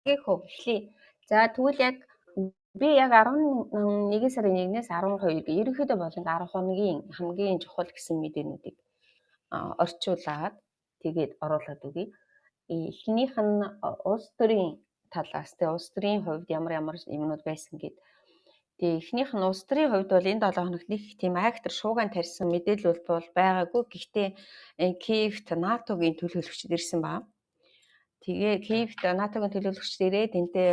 Гэхүү эхлэе. За, тэгвэл яг би яг 11 сарын 1-ээс 12 ерөнхийдөө болон 10 хоногийн хамгийн чухал гэсэн мэдээнүүдийг орчуулад тэгээд оруулаад өгье. Эхнийх нь улс төрийн талаас, тэгээ улс төрийн хувьд ямар ямар юмнууд байсан гээд. Тэгээ эхнийх нь улс төрийн хувьд бол энэ 7 хоногт нэг тийм айхтар шууган тарьсан мэдээлэл бол байгаагүй. Гэхдээ Киевт НАТО-гийн төлөөлөгчд ирсэн байна. Тэгээ Киевт НАТО-гийн төлөөлөгчд ирээд энтэй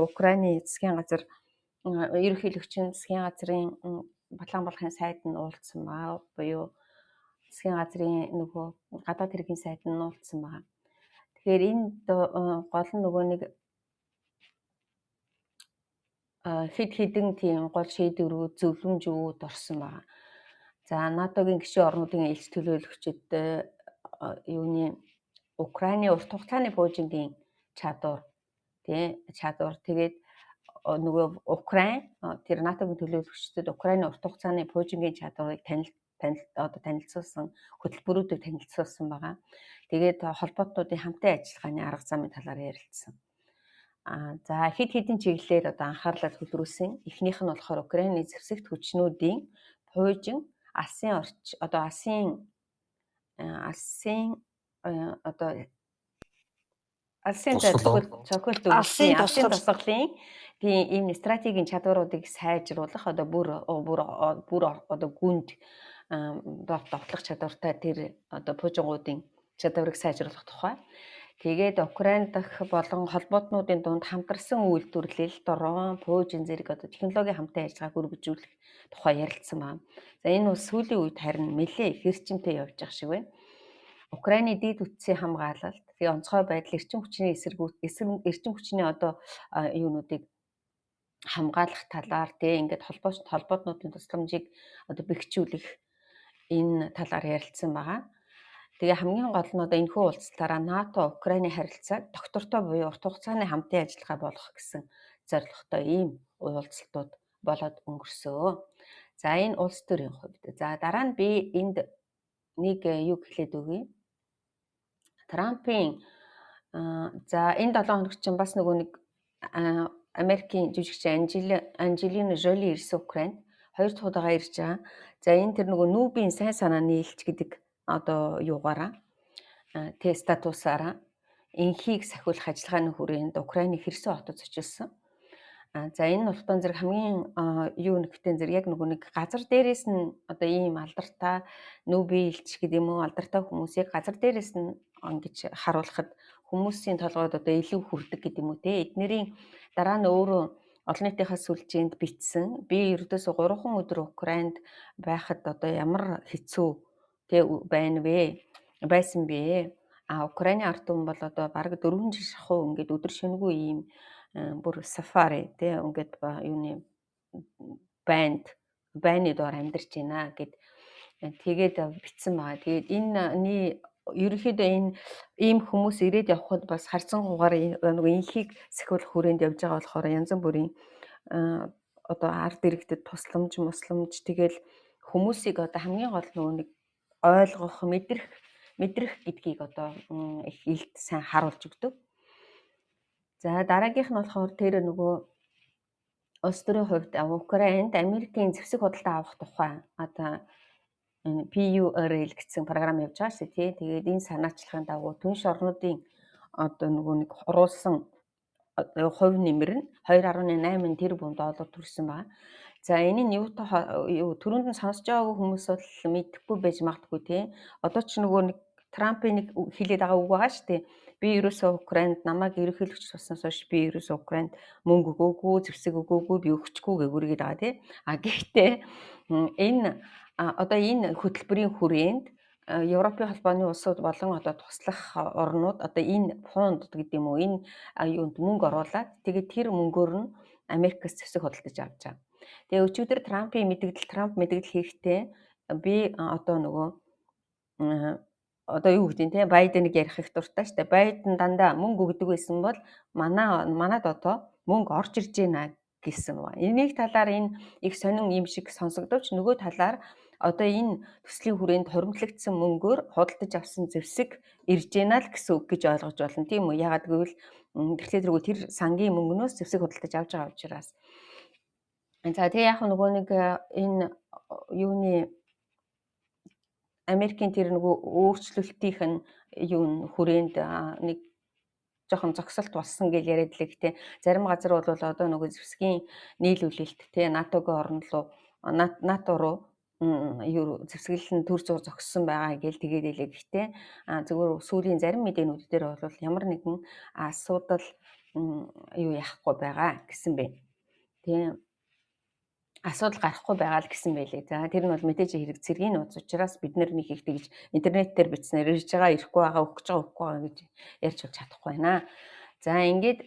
Украины засгийн газар ерөнхийлөгчийн засгийн газрын Батлан болохын сайд нь уулзсан ба буюу засгийн газрын нөгөө гадаад хэргийн сайд нь уулзсан байгаа. Тэгэхээр энэ гол нь нөгөө нэг хэд хэдэн тийм гол шийдвэрүүд, зөвлөмжүүд орсон байгаа. За, НАТО-гийн гишүүн орнуудын элч төлөөлөгчд юуны Украины урт хугацааны пуужингийн чадвар, тий, чадвар, тэгээд нөгөө Украин тэр НАТО-гийн төлөөлөгчдөд Украины урт хугацааны пуужингийн чадварыг танил танил одоо танилцуулсан, хөтөлбөрүүдийг танилцуулсан байгаа. Тэгээд холбоотнуудын хамтын ажиллагааны арга замын талаар ярилцсан. За, хэд хэдэн чиглэлээр одоо анхаарлаа төвлөрүүлсэн. Эхнийх нь болохоор Украины зэвсэгт хүчнүүдийн пуужин алсын орч одоо алсын алсын одоо алсын цохилт алсын тусгалын тийм ийм стратегийн чадваруудыг сайжруулах, одоо бүр бүр бүр одоо гүнд довтлох чадвартай тэр одоо пуужингуудын чадварыг сайжруулах тухай. Тэгээд Украин дахь болон холбоотнуудын дунд хамтарсан үйлдвэрлэл, дрон, пуужин зэрэг одоо технологийн хамтын ажиллагааг өргөжүүлэх тухай ярилцсан байна. За, энэ бол сүүлийн үед харин нэлээ их эрчимтэй явж байгаа шиг байна. Украины дэд бүтцийн хамгаалалт, тэгээ онцгой байдал, эрчим хүчний эсэргүүц, эрчим хүчний одоо юунуудыг хамгаалах талаар, тэгээ ингээд холбоотнуудын тусламжийг одоо бэхжүүлэх энэ талаар ярилцсан байгаа. Тэгээ хамгийн гол нь одоо энэхүү уулзалтаараа НАТО Украины харилцааг доктортой буюу урт хугацааны хамтын ажиллагаа болгох гэсэн зорилготой ийм уулзалтууд болоод өнгөрсөө. За, энэ улс төрийн хувьд. За, дараа нь би энд нэг юу хэлээд өгье. Трампын, за, энэ 7 хоногт чинь бас нөгөө нэг Америкийн жүжигч Анжелина Жоли ирсэн Украинд. Хоёр дахь удаага ирж байгаа. За, энэ тэр нөгөө нүүбийн сайн санааны элч гэдэг одоо юугаараа тэ статусаараа энхийг сахиулах ажиллагааны хүрээнд Украины Херсон хотод зочилсон. За, энэ ултан зэрэг хамгийн юу нэгтэн зэрэг яг нөгөө нэг газар дээрээс нь одоо ийм алдартай нүүбийн элч гэдэг юм уу, алдартай хүмүүсийг газар дээрээс нь ингэж харуулхад хүмүүсийн толгойд одоо илүү хүрдэг гэдэг юм уу, те. Эднэрийн дараа нь өөрөө олон нийтийнхаа сүлжээнд бичсэн. Би ердөөсөө 3 өдөр Украинд байхад одоо ямар хэцүү тэ байна вэ? Байсан бэ? А Украины ард түмэн бол одоо бараг 4 жил шахуу ингээд өдөр шөнөгүй ийм бүр сафари, тэ, ингээд юуны банд байны доор амьдарч байна гэд тэгээд бичсэн байгаа. Тэгээд энэ ерөнхийдөө энэ ийм хүмүүс ирээд явхад бас харьцангуйгаар нөгөө энхийг сахиулах хүрээнд явж байгаа болохоор янз бүрийн одоо ард иргэдэд тусламж, мусламж, тэгэл хүмүүсийг одоо хамгийн гол нөгөө нэг ойлгох, мэдрэх мэдрэх гэдгийг одоо их илт сайн харуулж өгдөг. За, дараагийнх нь болохоор тэр нөгөө улс төрийн хувьд Украинд Америкийн зэвсэг худалдаа авах тухай одоо энэ PURL гэсэн програм явж байгаа шүү дээ. Тэгээд энэ санаачлагын дагуу түнш орнуудын одоо нөгөө нэг оруулсан хувь нэмэр нь 2.8 тэрбум доллар төрсэн байна. За, энэ нь юутай юу, түрүүнд нь сонсож байгаагүй хүмүүс бол мэдэхгүй байж магадгүй, тий. Одоо ч нөгөө нэг Трампын нэг хэлээд байгаа үг байгаа шүү дээ. Би ерөөсөө Украинд намайг ерөнхийлөгч болсноос хойш би ерөөсөө Украинд мөнгө өгөөгүй, зэвсэг өгөөгүй, би өгчихгүй гэж үргээд байгаа, тий. А гэхдээ энэ одоо энэ хөтөлбөрийн хүрээнд Европын холбооны улсууд болон одоо туслах орнууд одоо энэ фонд гэдэг юм уу, энэ юунд мөнгө оруулаад тэгээд тэр мөнгөөр нь Америкаас зэвсэг худалдаж авч байгаа. Тэгээ өчигдөр Трампын мэдэгдэл, Трамп мэдэгдэл хийхдээ би одоо нөгөө одоо юу гэдэг нь, те, Байденыг ярих их дуртай штэ. Байден дандаа мөнгө өгдөг байсан бол манад одоо мөнгө орж ирж байна гэсэн ба. Энийг талаар энэ их сонин юм шиг сонсогдовч нөгөө талаар Одоо энэ төслийн хүрээнд хуримтлагдсан мөнгөөр худалдаж авсан зэвсэг ирж байна л гэсэн үг гэж ойлгож байна, тийм үү? Яагаад гэвэл тэгэхээр тэргүй тэр сангийн мөнгнөөс зэвсэг худалдаж авч байгаа учраас. За, тэгээ яг нөгөө нэг энэ юуны Америкийн тэр нөгөө өөрчлөлтийнх нь юу хүрээнд нэг жоохон зогсолт болсон гэж яриад лээ. Гэтэ зарим газар бол одоо нөгөө зэвсгийн нийлүүлэлт, те, НАТО-гийн орн руу, НАТО руу юу зэвсэглэл нь төр зур зогссон байгаа гэж тэгээд хэлээ. Гэхдээ зүгээр сүүлийн зарим мэдээнүүд дээр бол ямар нэгэн асуудал юу яахгүй байгаа гэсэн бэ. Тийм асуудал гарахгүй байгаа л гэсэн байлээ. За, тэр нь бол мэдээж хэрэг цэргийн нууц учраас бид нар нэг их тэгж интернет дээр бичснээр ирж байгаа, ирэхгүй байгаа, өгөх гэж байгаа, өгөхгүй байгаа гэж ярьж болж чадахгүй байна. За, ингээд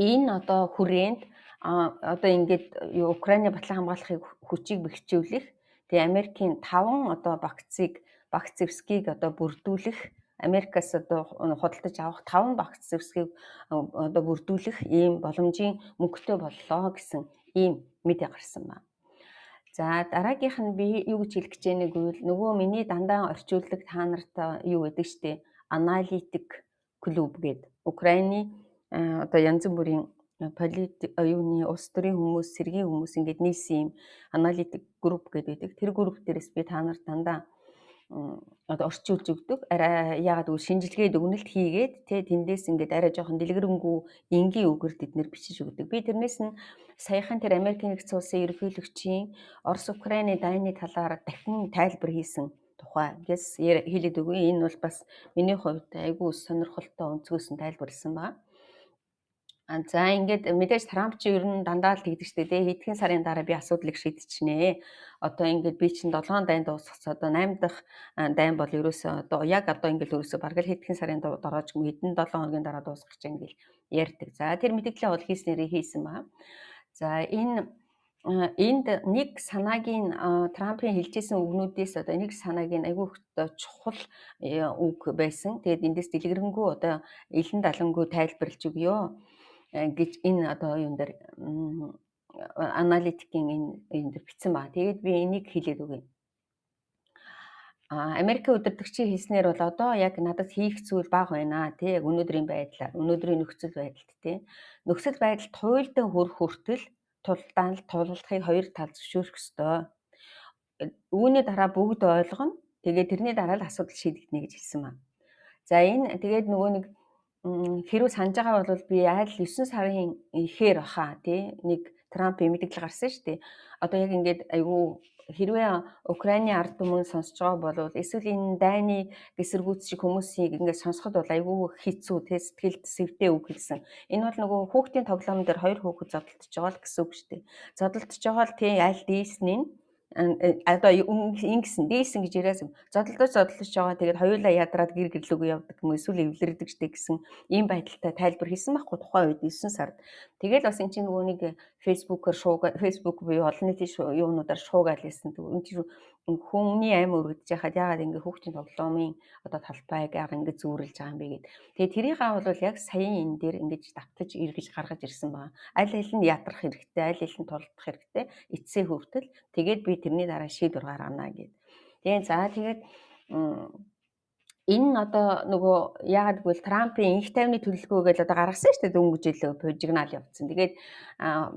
энэ одоо хүрээнд одоо ингээд Украины батлан хамгаалахыг хүчийг бэхжүүлэх, тэгээ Америкийн 5 одоо багцыг, багц зэвсгийг одоо бүрдүүлэх, Америкаас одоо худалдаж авах 5 багц зэвсгийг одоо бүрдүүлэх ийм боломжийн мөнгөтэй боллоо гэсэн ийм мэдээ гарсан байна. За, дараагийнх нь би юу гэж хэлэх гэж байна гэвэл нөгөө миний дандаа орчуулдаг та нарт юу гэдэг штэ, аналитик клуб гээд Украины одоо янз бүрийн полит юуны улс төрийн хүмүүс, сэргийн хүмүүс ингээд нийлсэн юм аналитик групп гэдэг. Тэр групп дээрээс би та нарт дандаа одоо орчуулж өгдөг. Арай яагаад гэвэл шинжилгээ дүгнэлт хийгээд, тэ, тэндээс ингээд арай жоохон дэлгэрэнгүй энгийн үгээр тэд нэр бичиж өгдөг. Би тэрнээс нь саяхан тэр Америкийн нэгдсэн улсын ерөнхийлөгчийн Орос Украины дайны талаар дахин тайлбар хийсэн тухай гэс хэлээд өгье. Энэ бол бас миний хувьд айгүй сонирхолтой өнцгөөс нь тайлбарласан байна. За, ингээд мэдээж Трамп чи ер нь дандаа л тэгдэг штэ, тий, хэдхэн сарын дараа би асуудлыг шийдчихнэ. Одоо ингээд би чинь 7 дайн дуусгах, одоо 8 дахь дайн бол ерөөсөө одоо яг одоо ингээд ерөөсөө бараг л хэдхэн сарын дараа ч юм, хэдэн 7 хоногийн дараа дуусгах чинь ингээл ярьдаг. За, тэр мэдээлэлээ бол хийснээрээ хийсэн ба. За, энэ энд нэг санаагийн Трампын хэлжсэн үгнүүдээс одоо нэг санаагийн айгүй их чухал үг байсан. Тэгээд эндээс дэлгэрэнгүй одоо илэн далангүй тайлбарлаж өгье гэж энэ одоо юун дээр аналитикийн энэ энэ дээр бичсэн ба. Тэгээд би энийг хэлээд өгье. Америкийн удирдагчийн хэлснээр бол одоо яг надад хийх зүйл бага байна, тий, яг өнөөдрийн байдлаар, өнөөдрийн нөхцөл байдалд, тий. Нөхцөл байдал туйлдаа хүрэх хүртэл тулдаан тулалдахыг хоёр тал зөвшөөрөх ёстой. Үүний дараа бүгд ойлгоно. Тэгээд тэрний дараа л асуудал шийдэгдэнэ гэж хэлсэн байна. За, энэ тэгээд нөгөө нэг хэрүү санаж байгаа бол би айл 9 сарын ихээр баха, тий, нэг Трампын мэдээлэл гарсан шүү дээ. Одоо яг ингээд айгүй хэрвээ Украины ард түмэн сонсож байгаа бол эсвэл энэ дайны гисэргүүц шиг хүмүүсийг ингээд сонсоход бол айгүй хэцүү, тий, сэтгэлд сэвтэй үг хэлсэн. Энэ бол нөгөө хүүхдийн тоглоом дээр хоёр хүүхэд зодолдож байгаа л гэсэн үг шүү дээ. Зодолдож байгаа л, тий, аль дийсэн нь одоо ингэсэн дийсэн гэж яриас зодолдож зодолдож байгаа, тэгээд хоёулаа ядраад гэр гэрлүүгээ явдаг юм эсвэл эвлэрдэг штэ гэсэн ийм байдалтай тайлбар хийсэн байхгүй тухайн үед 9 сард. Тэгэл бас эн чинь нөгөө нэг фэйсбүүкээр шууга, фэйсбүүк буюу олон нийтийн юунуудаар шуугаал хийсэн. Энэ чинь хүний аим өргөдөж яхад яагаад ингэ хүүхдийн тоглоомын одоо талбайг ингэ зүүрлж байгаа юм бэ гэд. Тэгээ тэрийнхээ бол яг саяын энэ дээр ингэж давтаж эргэж гаргаж ирсэн байгаа. Аль аль нь ядрах хэрэгтэй, аль аль нь тулдах хэрэгтэй, эцсээ хүртэл тэгээд би тэрний дараа шийдвэр гаргана гэд. Тэгээ за тэгээд энэ нь одоо нөгөө яагаад гэвэл Трампын инх тайвны төлөвлөгөө гэж одоо гаргасан шүү дээ, дөнгөж жилээ пожигнал явцсан. Тэгээд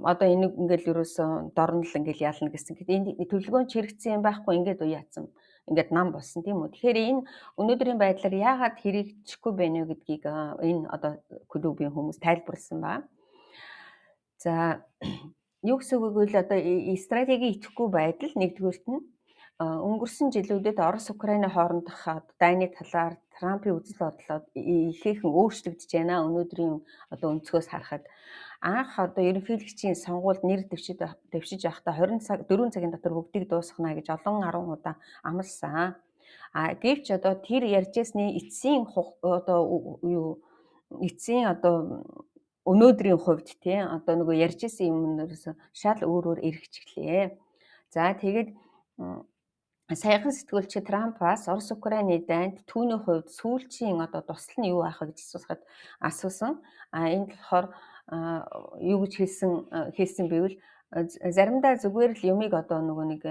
одоо энийг ингээл ерөөсөө дорнол ингээл ялна гэсэн. Гэт энэ төлөвлөгөө нь чирэгдсэн юм байхгүй, ингээд уяатсан. Ингээд нам болсон, тийм үү. Тэгэхээр энэ өнөөдрийн байдлаар яагаад хэрэгжихгүй байна вэ гэдгийг энэ одоо клубын хүмүүс тайлбарласан байна. За, юу гэсэн үг гэвэл одоо стратеги идэвхгүй байдал нэгдүгээрт нь өнгөрсөн жилүүдэд Орос Украины хоорондох дайны талаар Трампын үзэл бодлоо ихээхэн өөрчлөгдөж байна. Өнөөдрийн одоо өнцгөөс харахад анх одоо ерөнхийлөгчийн сонгуульд нэр дэвшиж байхдаа 20 цаг 4 цагийн дотор бүгдийг дуусгана гэж олон 10 удаа амласан. А гэвч одоо тэр ярьжсэний эцсийн одоо юу эцсийн одоо өнөөдрийн хувьд, тий, одоо нөгөө ярьжсэн юм ерөөсөө шал өөрөөр эргэжглээ. За, тэгээд саяхан сэтгүүлч Трампаас Орос Украины дайнд түүний хувьд сүүлчийн одоо тусал нь юу байх вэ гэж асуусахад асуусан. А энд болохоор юу гэж хэлсэн бэвэл заримдаа зүгээр л юмыг одоо нөгөө нэг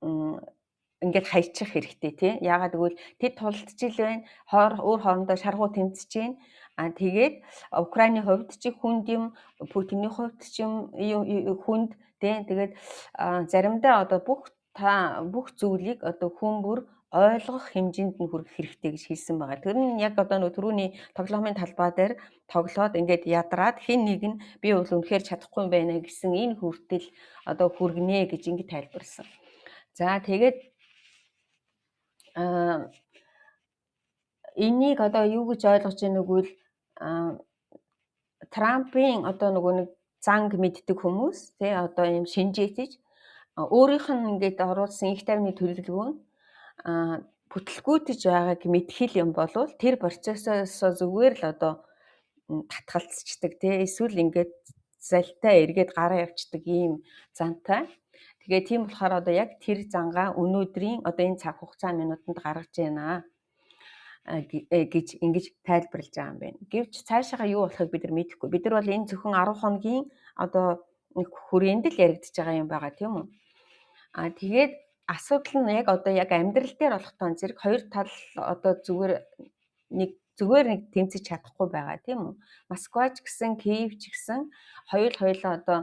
Ингээд хайчих хэрэгтэй, тий. Яагаад гэвэл тэд тулалдж ил байна. Өөр хоорондоо шаргуу тэмцэж байна. А тэгээд Украины хувьд ч хүнд юм, Путиний хувьд ч юм хүнд, тий. Тэгээд заримдаа одоо бүх зүйлийг одоо хүн бүр ойлгох хэмжээнд нь хүргэх хэрэгтэй гэж хэлсэн байгаа. Тэр нь яг одоо нөгөө түрүүний тоглоомын талбай дээр тоглоод ингээд ядраад хэн нэг нь би бол үнэхээр чадахгүй юм байна гэсэн энэ хүртэл одоо хүргэнэ гэж ингэж тайлбарласан. За, тэгээд энийг одоо юу гэж ойлгож байна гэвэл Трампын одоо нөгөө нэг занг мэддэг хүмүүс, тий, одоо ийм шинжээтэй өөрийнх нь ингээд оруулсан энх тайвны төлөвлөгөө нь бүтэлгүйтэж байгааг мэдэх юм бол тэр процессоос зүгээр л одоо татгалцчихдаг, тий, эсвэл ингээд залтай эргээд гараа явцдаг ийм зантай. Тэгээ тийм болохоор одоо яг тэр зангаа өнөөдрийн одоо энэ цаг хугацаа минутанд гаргаж байна гэж ингэж тайлбарлаж байгаа юм байна. Гэвч цаашаага юу болохыг бид нар мэдэхгүй. Бид нар бол энэ зөвхөн 10 хоногийн одоо нэг хүрээнд л яригдчихэж байгаа юм байгаа, тийм үү? А тэгээд асуудал нь яг одоо яг амьдрал дээр болохтон зэрэг хоёр тал одоо зүгээр нэг тэмцэж чадахгүй байгаа, тийм үү? Москва ч гэсэн, Киев ч гэсэн хоёулаа одоо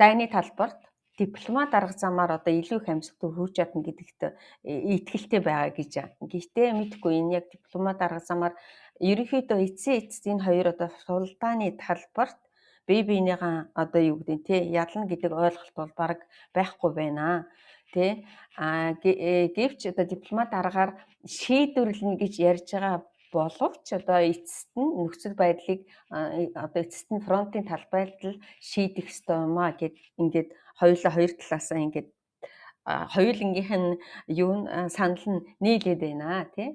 дайны талбарт дипломат арга замаар одоо илүү их амжилттай хүрч чадна гэдэгт итгэлтэй байгаа гэж. Гэхдээ мэдэхгүй, энэ яг дипломат арга замаар ерөнхийдөө эцсийн эцэст энэ хоёр одоо сулдааны талбарт бие биенийгаа одоо юу гэдэг те ялна гэдэг ойлголт бол баг байхгүй байна. Тэ, а гэвч одоо дипломат аргаар шийдвэрлэнэ гэж ярьж байгаа боловч одоо эцэст нь нөхцөл байдлыг одоо эцэст нь фронтын талбайд л шийдэх ёстой юм а гэд ингээд хоёулаа хоёр талаасаа ингээд хоёулангийнх нь юу санал нь нийлээд байна, тий,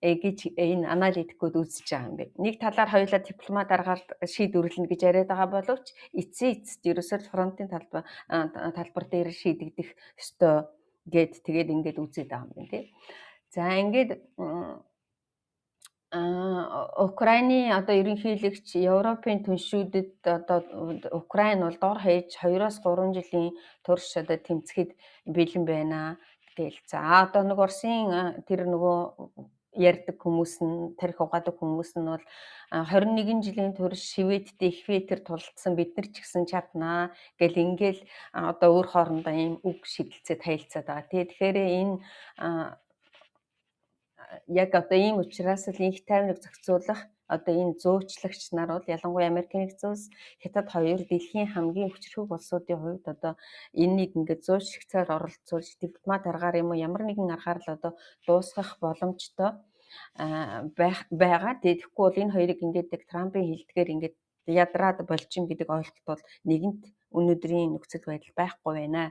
гэж энэ аналитикууд үзэж байгаа юм байна. Нэг талаар хоёулаа дипломат аргаар шийдвэрлэнэ гэж яриад байгаа боловч эцсийн эцэст ерөөсөө фронтын талбар дээр шийдэгдэх ёстой гэд тэгээд ингээд үзээд байгаа юм байна, тий. За, ингээд Украины одоо ерөнхийлөгч Европын түншүүдэд одоо Украин бол дор хаяж 2-оос 3 жилийн турш одоо тэмцэхэд бэлэн байна гээл. За, одоо нэг Оросын тэр нөгөө ярьдаг хүмүүс нь, тархи угаадаг хүмүүс нь бол 21 жилийн турш Шведтэй их вэтэр тулалдсан бид нар ч гэсэн чаднаа гэл ингээл одоо өөр хоорондоо ийм үг шидэлцээд хаилцаад байгаа. Тэгээ тэгэхээр энэ яг одоо ийм учраас л энх тайвныг зохицуулах одоо энэ зуучлагч нар бол ялангуяа Америк Нэгдсэн Улс, Хятад хоёр дэлхийн хамгийн хүчирхэг улсуудын хувьд одоо энэнийг ингээд зуучлагцаар оролцуулж дипломат аргаар юм уу ямар нэгэн аргаар л одоо дуусгах боломжтой байх байгаа. Тэгэхгүй бол энэ хоёрыг ингээд яг Трампын хэлдгээр ингээд ядраад болчин гэдэг ойлголт бол нэгэнт өнөөдрийн нөхцөл байдал байхгүй байна.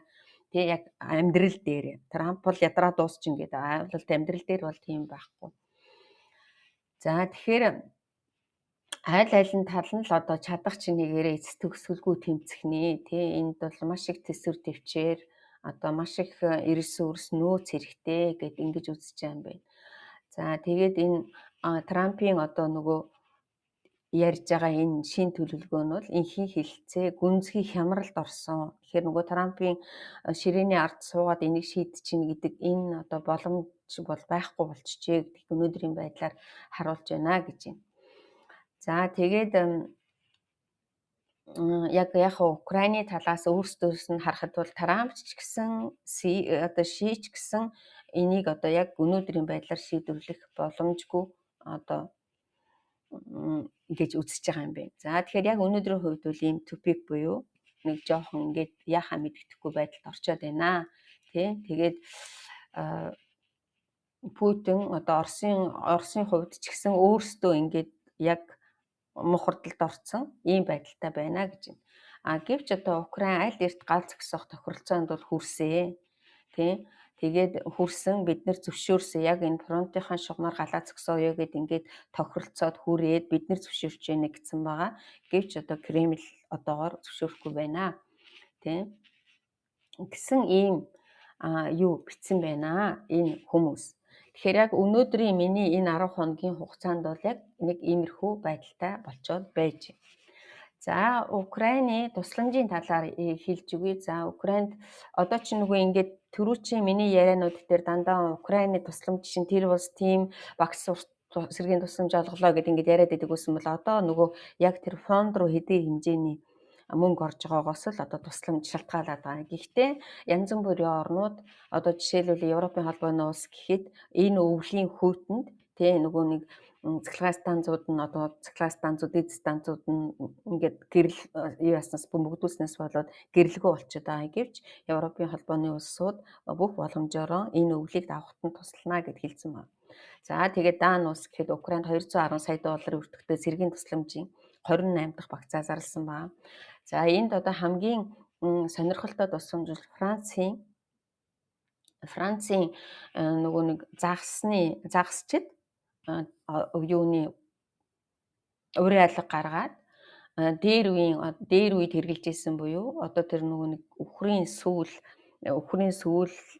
Тэгээ яг амьдрал дээр Трамп бол ядраа дуусчин гэдэг. Аа бол амьдрал дээр бол тийм байхгүй. За, тэгэхээр аль аль нь тал нь л одоо чадах чинийгээрээ эц төгсгөлгүй тэмцэх нэ, тий. Энд бол маш их төсвөр төвчээр одоо маш их ресурс нөөц хэрэгтэй гэд ингэж үзэж байгаа юм байна. За, тэгээд энэ Трампын одоо нөгөө ярьж байгаа энэ шинэ төлөвлөгөө нь бол энхийн хэлэлцээ гүнзгий хямралд орсон. Тэгэхээр нөгөө Трампын ширээний ард суугаад энийг шийдчихнэ гэдэг энэ одоо боломж бол байхгүй болчихжээ гэдгийг өнөөдрийн байдлаар харуулж байна гэж байна. За, тэгээд яг яг Украины талаас өөрсдөөс нь харахад бол Трамп ч гэсэн, одоо Ши ч гэсэн энийг одоо яг өнөөдрийн байдлаар шийдвэрлэх боломжгүй одоо гэж үзэж байгаа юм байна. За, тэгэхээр яг өнөөдрийн хувьд бол ийм тупик буюу нэг жоохон ингээд яхаа мэддэхгүй байдалд орчоод байна. Тэ, тэгээд Путин одоо Оросын хувьд ч гэсэн өөрсдөө ингээд яг мухардалд орцсон ийм байдалтай байна гэж байна. А гэвч одоо Украин аль эрт гал зогсоох тохиролцоонд бол хүрсээ. Тэ, тэгээд хүрсэн, бид нар зөвшөөрсөн, яг энэ фронтынхаа шугамар галаа зогсооё гэд ингээд тохиролцоод хүрээд бид нар зөвшөөрч яана гэсэн байгаа. Гэвч одоо Кремль одоогоор зөвшөөрөхгүй байна. Тэ, гэсэн ийм юу бичсэн байна энэ хүмүүс. Тэгэхээр яг өнөөдрийн миний энэ 10 хоногийн хугацаанд бол яг нэг иймэрхүү байдалтай болчоод байж. За, Украины тусламжийн талаар хэлж өгье. За, Украинд одоо ч нөгөө ингээд түрүүчийн миний ярианууд дээр дандаа Украины тусламж чинь тэр улс тийм багц сэргийн тусламж олголоо гэд ингээд яриад байдаг байсан бол одоо нөгөө яг тэр фонд руу хэдий хэмжээний мөнгө орж байгаагаас л одоо тусламж шалтгаалаад байгаа. Гэхдээ янз бүрийн орнууд, одоо жишээлбэл Европын холбооны улс гэхэд энэ өвлийн хүйтэнд тий нөгөө нэг цахилгаан станцууд нь, одоо цахилгаан станцууд, дээд станцууд нь ингээд гэрэл юу яснаас, бөмбөгдүүлснээс болоод гэрлэгөө болчиход байгаа гэвч Европын холбооны улсууд бүх боломжоор энэ өвлийг давахад нь туслана гэд хэлсэн байна. За, тэгээд Дан улс гэхэд Украинд 210 сая долларын өртөгтэй цэргийн тусламжийн 28 дахь багцаа зарласан байна. За, энд одоо хамгийн сонирхолтой тусламж бол Францын нөгөө нэг загасны загасчид юуны уриалга гаргаад дээр үед хэрэгжилж исэн буюу одоо тэр нөгөө нэг үхрийн сүүл,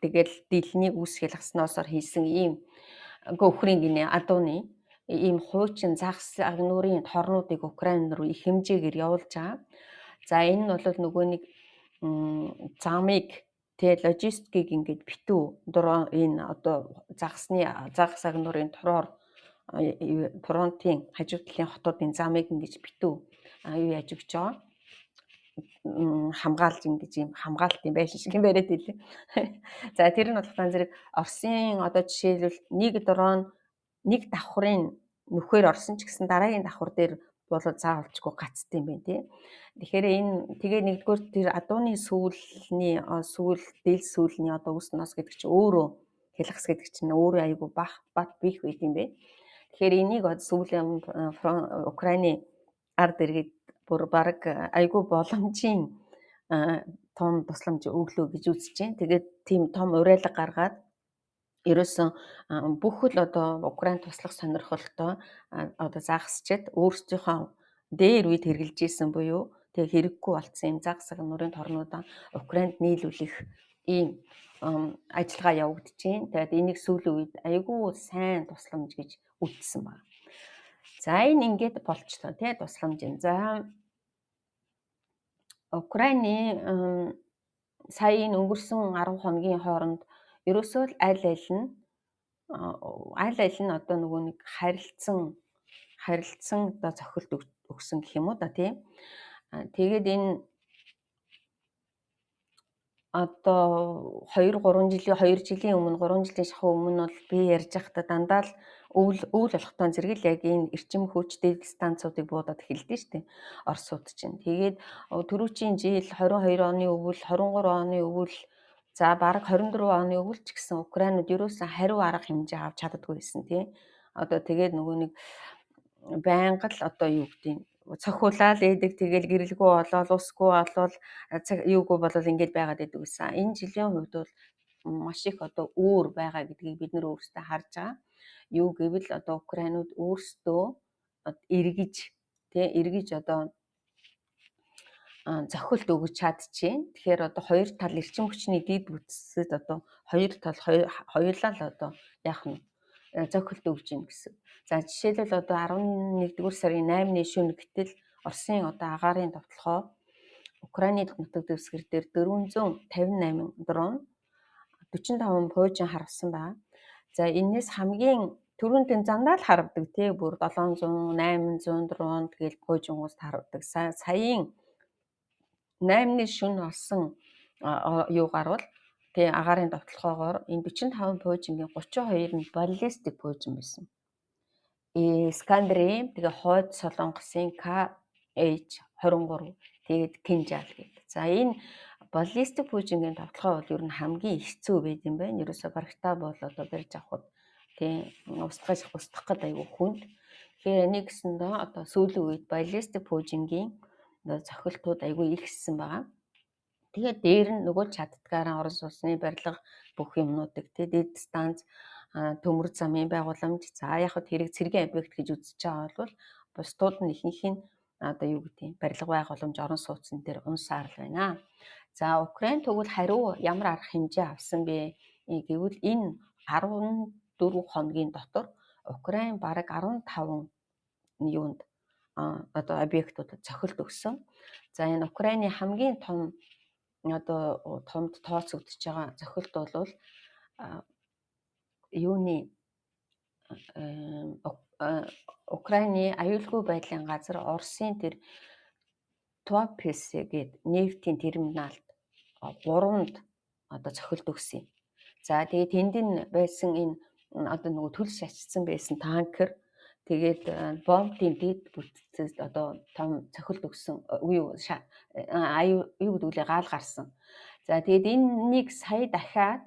тэгэл дэлний үүсгэл асноосоор хийсэн ийм үхрийн гинэ адууны ийм хуучин загас агнуурын торнуудыг Украин руу их хэмжээгээр явуулж байгаа. За, энэ нь бол нөгөө нэг замыг тэгээ логистикийг ингээд битүү дрон энэ одоо загасны загас агнуурын троор фронтын хажуу талын хотуудын замыг ингэж битүү юу яаж өгч байгаа, хамгаалж, ингэж юм хамгаалт юм байшин шиг юм бариад илээ. За, тэр нь болохоор зэрэг Оросын одоо жишээлбэл нэг дрон нэг давхрын нүхээр орсон ч гэсэн дараагийн давхар дээр бол заавалчгүй гацт юм байна тий. Тэгэхээр энэ тэгээ нэгдүгээр тэр адууны сүүлний сүүл дэл сүүлний одоо үс нос гэдэг чинь өөрөө хялгас гэдэг чинь өөрөө айгүй бах бат бих байт юм бэ. Тэгэхээр энийг сүүлийн Украины ард иргэд бүр баг айгүй боломжийн том тусламж өглөө гэж үзэж байна. Тэгээд тийм том уриалга гаргаад ерөөсөн бүх л одоо Украин туслах сонирхолтой одоо загасчид өөрсдийнхөө дээр үед хэрэглэж исэн буюу тэг хэрэггүй болцсон юм загас нурын торнуудаа Украинд нийлүүлэх ийм ажиллагаа явагдаж байна. Тэгээд энийг сүүлийн үед айгүй сайн тусламж гэж үзсэн байна. За, энэ ингээд болчлоо тий тусламж юм. За, Украины сая энэ өнгөрсөн 10 хоногийн хооронд ерөөсөө л аль аль нь одоо нөгөө нэг харилцсан одоо цохилт өгсөн гэх юм уу да тий. Тэгээд энэ одоо 2 3 жилийн, 2 жилийн өмнө, 3 жилийн шахуу өмнө бол би ярьж байхдаа дандаа л өвөл өвөл болохтон зэрэг л яг энэ эрчим хүч дээд станцуудыг буудаад эхэлдэж штэ Оросууд чинь. Тэгээд түрүүчийн жил 22 оны өвөл, 23 оны өвөл, за бараг 24 оны өвөл ч гэсэн Украинууд ерөөсөн хариу арга хэмжээ авч чаддаггүй байсан тий. Одоо тэгээд нөгөө нэг байнга л одоо юу гэдгийг цохиулаад ээдэг, тэгэл гэрэлгүй болоод, усгүй болоод, юугүй болол ингээд байгаад байдаг гэсэн. Энэ жилийн хувьд бол маш их одоо өөр байгаа гэдгийг бид нар өөрсдөө харж байгаа. Юу гэвэл одоо Украинууд өөрсдөө эргэж тий эргэж одоо зохилт өгч чадчихээн. Тэгэхээр одоо хоёр тал эрчим хүчний дэд бүтцэд одоо хоёр тал хоёулаа л одоо яах нь зохилт өгч гин гэсэн. За, жишээлбэл одоо 11-р сарын 8-ны шөнө гэтэл Оросын одоо агаарын довтлогоо Украины нутаг дэвсгэр дээр 458 дрон, 45 пуужин харвасан байна. За, энэс хамгийн түрүүнд зандаа л харвдаг тий бүр 700, 800 дрон, тэгэл пуужингуус харвдаг. Саяын 8-ны шөнө олсон юугаар бол тий агаарын довтлогоогоор энэ 45 пуужингийн 32 нь баллистик пуужин байсан. Искандер, тэгээ Хойд Солонгосын KH-23, тэгээд Кинжал гэдэг. За, энэ баллистик пуужингийн довтлогоо бол ер нь хамгийн хэцүү байд юм байна. Ерөөсө барагтаа бол одоо барьж авахд тий устгах устгах гээд айгүй хүнд. Тэгэхээр нэг гэсэндээ одоо сүүлийн үед баллистик пуужингийн одоо цохилтууд айгүй ихссэн байгаа. Тэгээд дээр нь нөгөө чаддгаараа орон сууцны барилга бүх юмнуудыг тий дээд станц, төмөр замын байгууламж, за яг хад хэрэг цэргийн объект гэж үзэж байгаа бол бусдууд нь ихэнх нь одоо юу гэдэг барилга байгууламж, орон сууцн дээр унсаар л байна. За, Украин тэгвэл хариу ямар арга хэмжээ авсан бэ гэвэл энэ 14 хоногийн дотор Украин бараг 15 юунд одоо объектуудад цохилт өгсөн. За, энэ Украины хамгийн том одоо томд тооцогдож байгаа цохилт бол юуны Украины аюулгүй байдлын газар Оросын тэр Туапсе гээд нефтийн терминалд гуравнд одоо цохилт өгсөн юм. За, тэгээд тэнд нь байсан энэ одоо нөгөө төлс шатчихсан байсан танкер, тэгээд бомбын дэд бүтцээс одоо том цохилт өгсөн, юу аюу юу гэдэг лээ, гал гарсан. За, тэгээд энэ нэг сая дахиад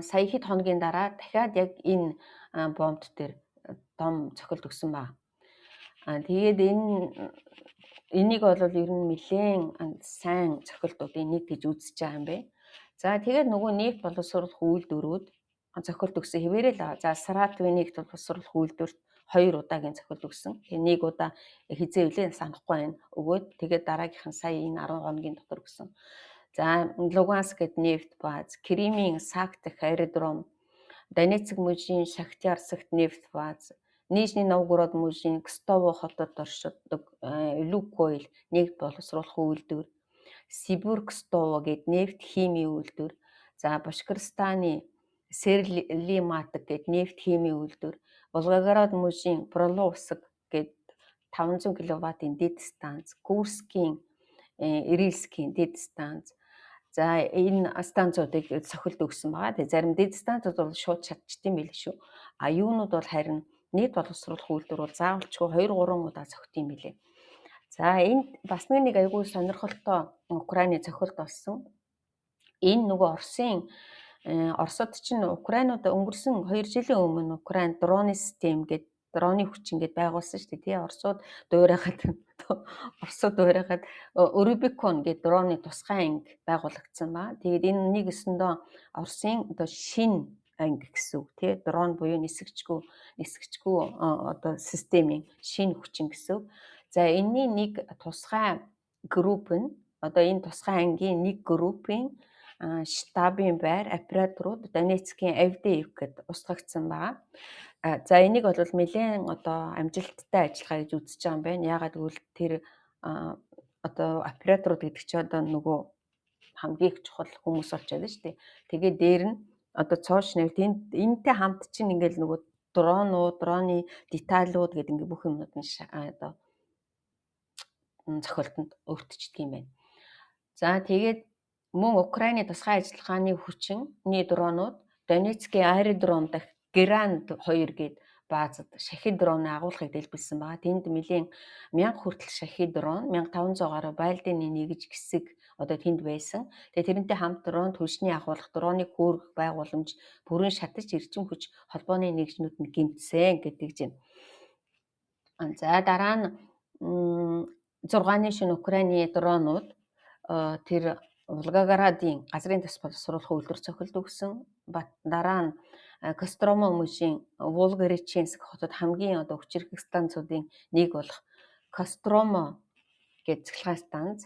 сая хэд хоногийн дараа дахиад яг энэ бомб дээр том цохилт өгсөн ба. Тэгээд энийг бол ер нь нэлээн сайн цохилтуудын нэг гэж үзэж байгаа юм байна. За, тэгээд нөгөө нефть боловсруулах үйлдвэрүүд цохилт өгсөн хэвээрээ л. За, Саратовын нефть боловсруулах үйлдвэрт хоёр удаагийн цохилт өгсөн. Тэгээ нэг удаа хэзээ билээ, санахгүй байна. Өгөөд тэгээд дараагийнх нь сая энэ 10 хоногийн дотор өгсөн. За, Луганск гээд нефть бааз, Кримийн Сак дахь аэродром, Донецк мужийн Шахтярсагт нефть бааз, Нижний Новгород мужийн Кстово хотод оршдог Лукойл нефть боловсруулах үйлдвэр, Сибүркстово гээд нефть химийн үйлдвэр, за, Башкортостаны Серлиматик гээд нефть химийн үйлдвэр, Волгоград мужийн Проловск гээд 500 кВт-ийн дэд станц, Курскийн Ирильскийн дэд станц. За, энэ станцуудыг цохилт өгсөн байгаа. Тэгээ зарим дэд станцууд бол шууд чадчихсан байл шүү. А юунууд бол харин нефть боловсруулах үйлдвэр бол заавалчгүй 2 3 удаа цохилт юм билээ. За, энд бас нэг айгүй сонирхолтой Украины цохилт болсон. Энэ нөгөө Оросын Оросод чинь Украинууд өнгөрсөн 2 жилийн өмнө Украин дроны систем гэдэг, дроны хүчин гэдээ байгуулсан шүү дээ, тий. Оросууд дуурайхад Рубикон гэдэг дроны тусгай анги байгуулагдсан ба. Тэгээд энэ нэг өсөндөө Оросын одоо шинэ анги гэсэн үг, тий. Дрон буюу нисгэгчгүй одоо системийн шинэ хүчин гэсэн үг. За, энэний нэг тусгай групп нь, одоо энэ тусгай ангийн нэг группийн штабын байр, операторууд Донецкийн Авдеевкэд устгагдсан байгаа. За, энийг бол нэлээн одоо амжилттай ажиллагаа гэж үзэж байгаа юм байна. Яагаад гэвэл тэр одоо операторууд гэдэг чинь одоо нөгөө хамгийн их чухал хүмүүс болчиход шүү дээ. Тэгээд дээр нь одоо цоош нэмэлт энэтэй хамт чинь ингээл нөгөө дронууд, дроны деталууд гэдэг ингээ бүх юмнууд нь одоо цохилтонд өртчихдөг юм байна. За, тэгээд мөн Украины тусгай ажиллагааны хүчний дронууд Донецкийн аэродром дахь Герань 2 гээд баазад шахид дроны агуулгыг дэлбэлсэн байгаа. Тэнд нэлээн 1000 хүртэл шахид дрон, 1500 гаруй байлданы нэгж хэсэг одоо тэнд байсан. Тэгээ тэрнтэй хамт дрон түлшний агуулга, дроныг хөөргөх байгууламж бүрэн шатаж, эрчим хүч холбооны нэгжнүүд нь гэмтсэн гэдэг чинь. За, дараа нь 6-ны шөнө Украины дронууд тэр Волгоградын газрын тас боловсруулах үйлдвэр цохилт өгсөн. Дараа нь Кострома мужийн Волгореченск хотод хамгийн одоо хүчирхэг станцуудын нэг болох Кострома гэж цахилгаан станц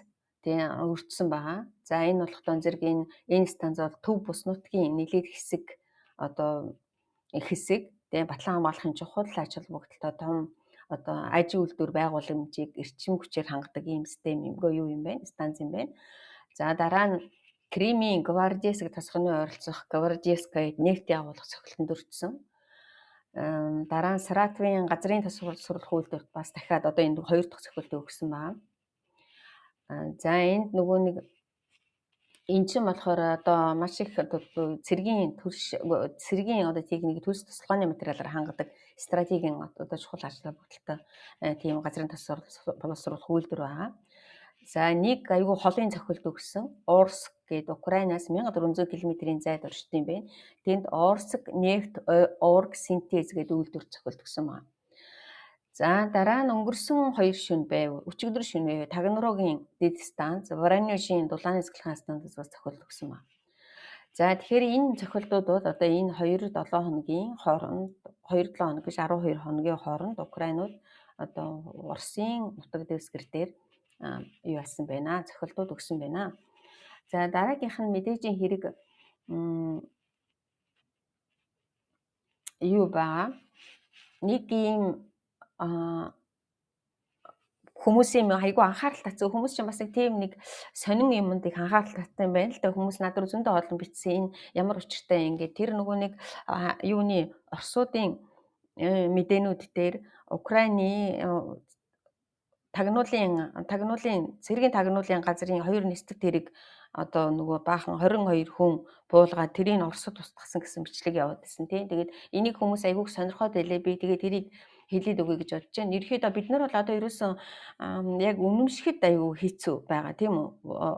тэгээ өртсөн байгаа. За, энэ болохдоо зэрэг энэ станц бол төв бус нутгийн нэлээд хэсэг одоо хэсэг тэгээ батлан хамгаалахын чухал ач холбогдолтой том одоо ажин үйлдвэр байгууламжийг эрчим хүчээр хангадаг ийм систем юмгүй юу юм бэ? Станц юм байна. За, дараа нь Кримийн Гвардейск тосгоны ойролцоох Гвардейская нефтийн агуулга цохилтонд өртсөн. Дараа нь Саратовын газрын тас боловсруулах үйлдвэрт бас дахиад одоо энэ хоёр дахь цохилтыг өгсөн байна. За, энд нөгөө нэг эн чинь болохоор одоо маш их одоо цэргийн төрш, цэргийн одоо техник, төлс тусалгааны материалаар хангадаг стратегийн одоо чухал ач холбогдолтой тийм газрын тас боловсруулах үйлдвэр байгаа. За, нэг айгүй холын цохилт өгсөн. Орск гээд Украинаас 1400 км-ийн зайд оршдог юм байна. Тэнд Орск нефть оргсинтез гэдэг үйлдвэр цохилт өгсөн байна. За, дараа нь өнгөрсөн хоёр шөнө байв. Өчигдөр шөнө байв. Таганрогийн дэд станц, Воронежийн дулааны цахилгаан станцаас бас цохилт өгсөн байна. За, тэгэхээр энэ цохилтууд бол одоо энэ 2 7 хоногийн хооронд, 2 7 хоног гэж 12 хоногийн хооронд Украинууд одоо Оросын нутаг дэвсгэр дээр юу яасан байна, цохилтууд өгсөн байна. За, дараагийнх нь мэдээжийн хэрэг юу байгаа. Нэг ийм хүмүүсийн айгүй анхаарал татсан. Хүмүүс чинь бас нэг тийм нэг сонин юмд их анхаарал татсан юм байна л да. Хүмүүс над руу зөндөө олон бичсэн. Энэ ямар учиртай ингээд тэр нөгөө нэг юуны Оросуудын мэдээнүүд дээр Украины тагнуулын цэргийн тагнуулын газрын хоёр нисдэг тэрэг одоо нөгөө баахан 22 хүн буулгаад тэрийг Оросод устгасан гэсэн бичлэг яваад байсан тийм. Тэгээд энийг хүмүүс айгүйх сонирхоод байлээ. Би тэгээд тэрийг хэлээд өгье гэж бодож байна. Ерөнхийдөө бид нар бол одоо ерөөсөн яг үнэмшихэд айгүй хэцүү байгаа тийм үү?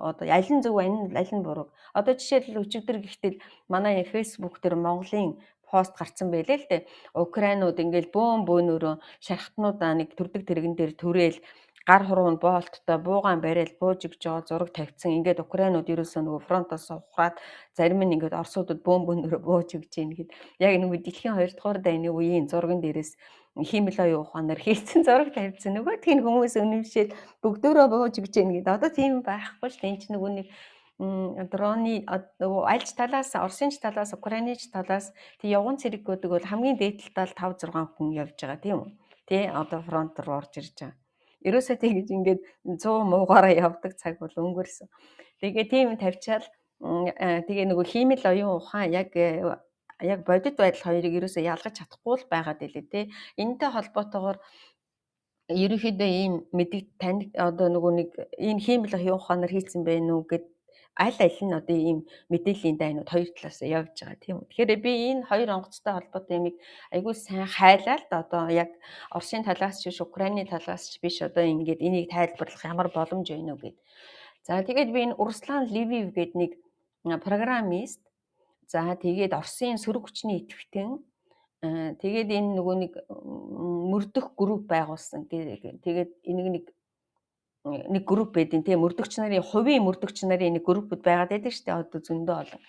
Одоо аль нь зөв, аль нь буруу. Одоо жишээлбэл өчигдөр гэхдээ манай Facebook дээр Монголын пост гарцсан байлээ л дээ. Украинууд ингээл бөөн бөөнөрөө шархтнуудаа нэг төрдөг тэрэгэн дээр түрээл гар хуруунд боолттой буугаан барайл бууж өгч байгаа зураг тавьчихсан. Ингээд Украинууд ерөөсөө нөгөө фронтоос ухраад зарим нь ингээд Оросуудад бөөн бөөнөрөө бууж өгч гин гэхэд яг нөгөө дэлхийн 2 дугаар дайны үеийн зурган дээрээс хиймэл оюун ухаанаар хийсэн зураг тавьчихсан. Нөгөөх нь хүмүүс үнэмшээл бүгдөөрөө бууж өгч гин гэд. Одоо тийм байхгүй шүү дээ. Энд чинь нөгөө нэг дроны нөгөө альч талаас, Оросын ч талаас, Украины ч талаас тэг явган цэрэг гэдэг бол хамгийн дээд талдаа 5 6 хүн явж байгаа тийм үү? Тэ одоо фронт руу орж ирж байгаа. Ерөөсөө тэгэж ингээд 100 муугаараа явдаг цаг бол өнгөрсөн. Тэгээ тийм тавьчаал тэгээ нөгөө хиймэл оюун ухаан яг яг бодит байдал хоёрыг ерөөсөө ялгаж чадахгүй л байгаад илээ те. Энэтэй холбоотойгоор ерөнхийдөө ийм мэддэг тань одоо нөгөө нэг энэ хиймэл оюун ухаанаар хийцэн байх уу гэд аль аль нь одоо ийм мэдээллийн дайнууд хоёр талаас явж байгаа тийм үү. Тэгэхээр би энэ хоёр онгоцтой холбоотой юмыг айгүй сайн хайлаа л да, одоо яг Оросын талаас ч биш, Украины талаас ч биш, одоо ингээд энийг тайлбарлах ямар боломж байна уу гэд. За тэгээд би энэ Урслан Ливив гээд нэг программист, за тэгээд Оросын сөрөг хүчний идэвхтэн, тэгээд энэ нөгөө нэг мөрдөх групп байгуулсан. Тэгээд энийг нэг нэг групп байдیں۔ Тийм мөрдөгч нарын, хувийн мөрдөгч нарын нэг группуд байгаад байдаг шүү дээ. Одоо зөндөө олон.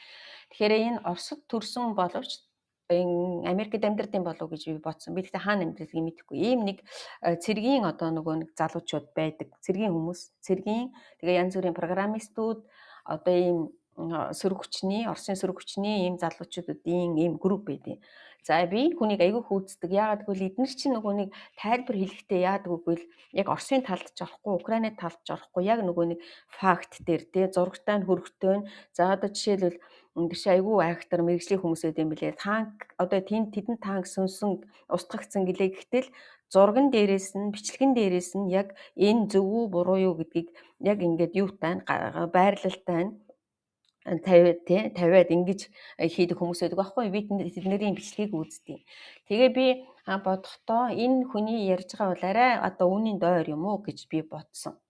Тэгэхээр энэ Оросд төрсэн боловч энэ Америкт амьдардаг болов гэж би бодсон. Би гэхдээ хаана амьдардгийг мэдэхгүй. Ийм нэг цэргийн одоо нөгөө нэг залуучууд байдаг. Цэргийн хүмүүс, цэргийн тэгээ янз бүрийн программистууд, одоо ийм сөрөг хүчний, Оросын сөрөг хүчний ийм залуучуудын ийм групп байдаг. За би энэ хүнийг айгүй хүүддэг. Яагаад гэвэл эднэр чинь нөгөө нэг тайлбар хэлэхдээ яадаг үгүй яг Оросын талд ч орохгүй, Украины талд ч орохгүй, яг нөгөө нэг факт дээр тий зурагтай нь хөрөгтэй нь. За одоо жишээлбэл тэр чинь айгүй айхтар мэрэгжлийн хүмүүс байд юм билээ. Танк одоо тэнд тэдэн танк сүнсэн устгагдсан гэлээ. Гэхдээ л зурган дээрээс нь, бичлэгэн дээрээс нь яг энэ зөв үү буруу юу гэдгийг яг ингээд юутай нь, байрлалтай нь тавиад тий тавиад ингэж хийдэг хүмүүс байдаг байхгүй, би тэдний бичлэгийг үздэг. Тэгээ би бодохдоо энэ хүний ярьж байгаа бол арай одоо үүний дойр юм уу гэж би бодсон.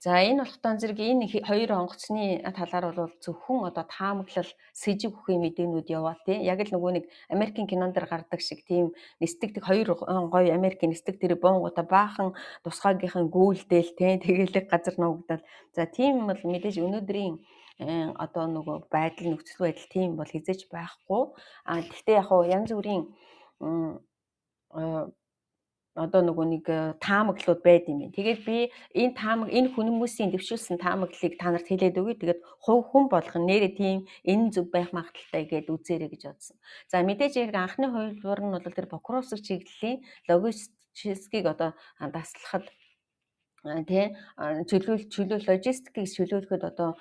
За энэ болохтон зэрэг энэ хоёр онгоцны талаар бол зөвхөн одоо таамаглал, сэжиг бүхий мэдээнүүд яваа тий. Яг л нөгөө нэг Америкийн кинон дэр гардаг шиг тийм нисдэг хоёр гоё Америкийн нисдэг тэр буунгуудаа баахан тусгаагийнхан гүйлдээл тий тэгэлэг газар нуугдал. За тийм бол мэдээж өнөөдрийн одоо нөгөө байдал, нөхцөл байдал тийм бол хизээч байхгүй. А тэгтээ яг хуу янз бүрийн одоо нөгөө нэг таамаглалууд байд юм байна. Тэгээд би энэ таамаг, энэ хүмүүсийн дэвшүүлсэн таамаглалыг та нарт хэлээд өгье. Тэгээд хувь хүн болгон нэрээ тийм энэ зөв байх магадлалтай гэдээ үзээрэй гэж бодсон. За мэдээж яг анхны хувилбар нь бол тэр Покровск чиглэлийн логистикийг одоо даслахад тий чөлөөл логистикийг чөлөөлөхөд одоо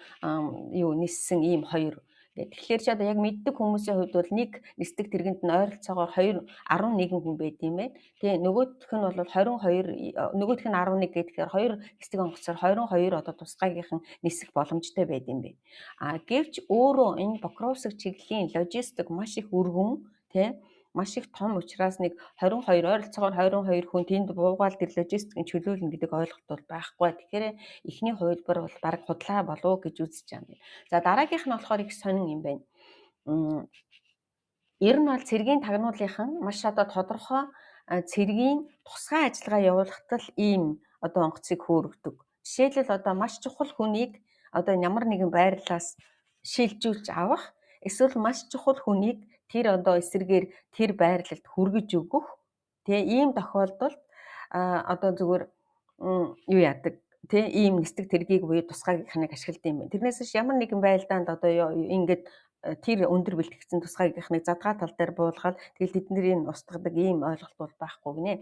юу ниссэн ийм хоёр. Тэгэхээр чи одоо яг мэддэг хүмүүсийн хувьд бол нэг нисдэг тэргэнд нь ойролцоогоор 2 11 хүн байд юм байна. Тэгээ нөгөөх нь бол 22, нөгөөх нь 11 гэхээр хоёр нисдэг онгоцоор 22 одоо тусгаагийнхан нисэх боломжтой байд юм байна. А гэвч өөрөө энэ Покровск чиглэлийн логистик маш их өргөн тий маш их том учраас нэг 22, ойролцоогоор 22 хүн тэнд буугаал тэр логистикийг чөлөөлнө гэдэг ойлголт бол байхгүй. Тэгэхээр эхний хувилбар бол баг худлаа болов гэж үзэж байгаа юм. За дараагийнх нь болохоор их сонин юм байна. Ер нь бол цэргийн тагнуулынхан маш одоо тодорхой цэргийн тусгай ажиллагаа явуулахад л ийм одоо онгоцыг хөөргөдөг. Жишээлбэл одоо маш чухал хүнийг одоо ямар нэгэн байрлалаас шилжүүлж авах, эсвэл маш чухал хүнийг тэр одоо эсрэгээр тэр байрлалд хүргэж өгөх тий ийм тохиолдолд одоо зүгээр юу яадаг тий ийм нисдэг тэргийг буюу тусгаагийнхныг ашигладаг юм байна. Тэрнээс биш ямар нэгэн байлдаанд одоо ингээд тэр өндөр бэлтгэгдсэн тусгайгийнхныг задгаа тал дээр буулгаад тэгэл тэднийг устгадаг ийм ойлголт бол байхгүй гинэ.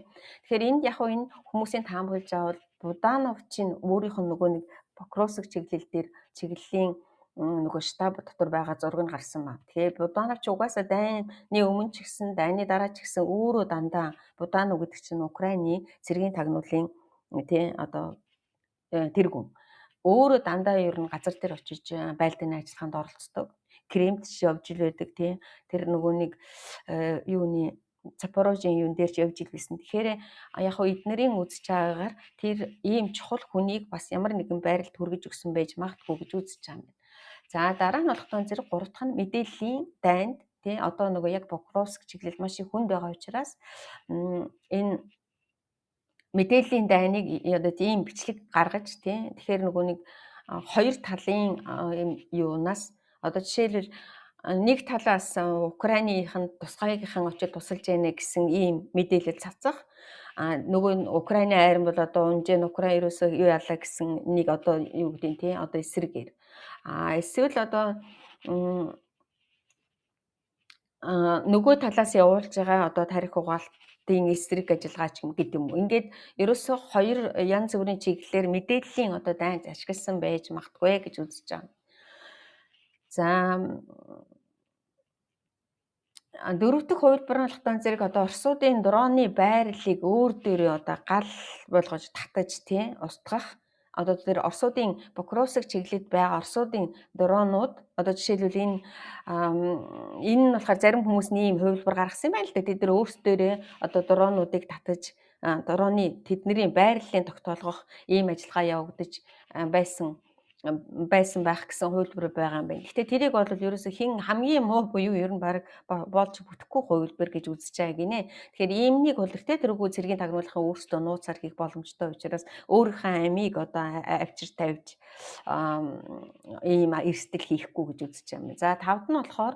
Тэгэхээр энд яг энэ хүмүүсийн таамаглаж авал Буданов чинь өөрийнх нь нөгөө нэг Покровск чиглэл дээр чиглэлийн нөгөө штаб дотор байгаа зураг нь гарсан ба. Тэгэхээр Буданов ч угаасаа дайны өмнө ч гэсэн дайны дараа ч гэсэн өөрөө дандаа Буданов гэдэг чинь Украины цэргийн тагнуулын тий одоо тэргүүн. Өөрөө дандаа ер нь газар дээр очиж байлдааны ажиллагаанд оролцдог. Кремт ч явж ил байдаг тий. Тэр нөгөө нэг юуны Запорожийн юун дээр ч явж ил байсан. Тэгэхээр яг хуу эднэрийн үзэж байгаагаар тэр ийм чухал хүнийг бас ямар нэгэн байралд хүргэж өгсөн байж магадгүй гэж үзэж байгаа юм байна. За дараа нь болохтон зэрэг гурав дахь нь мэдээллийн дайнд тий одоо нөгөө яг Покровск чиглэл маш их хүнд байгаа учраас энэ мэдээллийн дайныг одоо тийм бичлэг гаргаж тий тэгэхээр нөгөө нэг хоёр талын юунаас одоо жишээлбэл нэг талаас Украиныхан тусгайгийнхан очиж тусалж яана гэсэн ийм мэдээлэл цацах, а нөгөө нь Украины айран бол одоо унжээ, Украин ерөөсөө юу ялаа гэсэн нэг одоо юу гэдэг нь тий одоо эсрэгээр, а эсвэл одоо нөгөө талаас явуулж байгаа одоо тарих угаалтын эсрэг ажиллагаа ч юм гэдэг юм уу. Ингээд ерөөсөө хоёр янз бүрийн чиглэлээр мэдээллийн одоо дайн ашигласан байж магадгүй гэж үзэж байгаа. За дөрөв дэх хувилбар нь болохоор зэрэг одоо Оросуудын дроны байрлалыг өөр дээрээ одоо гал болгож татаж тий устгах, одоо тэр Оросуудын Покровск чиглэлд байгаа Оросуудын дронууд одоо жишээлбэл энэ нь болохоор зарим хүмүүс ийм хувилбар гаргасан юм байна л да. Тэд нар өөрсдөө одоо дронуудыг татаж дроны тэдний байрлалын тогтоолгох ийм ажиллагаа явагдаж байсан байх гэсэн хувилбар байгаа юм байна. Гэхдээ тэрийг бол ерөөсөө хэн хамгийн муу буюу ер нь баг болж бүтэхгүй хувилбар гэж үзэж байгаа гинэ. Тэгэхээр иймнийг бол эртээ тэргүй цэргийн тагнуулахын өөрсдөө нууцаар хийх боломжтой учраас өөрийнхөө амийг одоо авчир тавьж ийм эрсдэл хийхгүй гэж үзэж байгаа юм. За тавд нь болохоор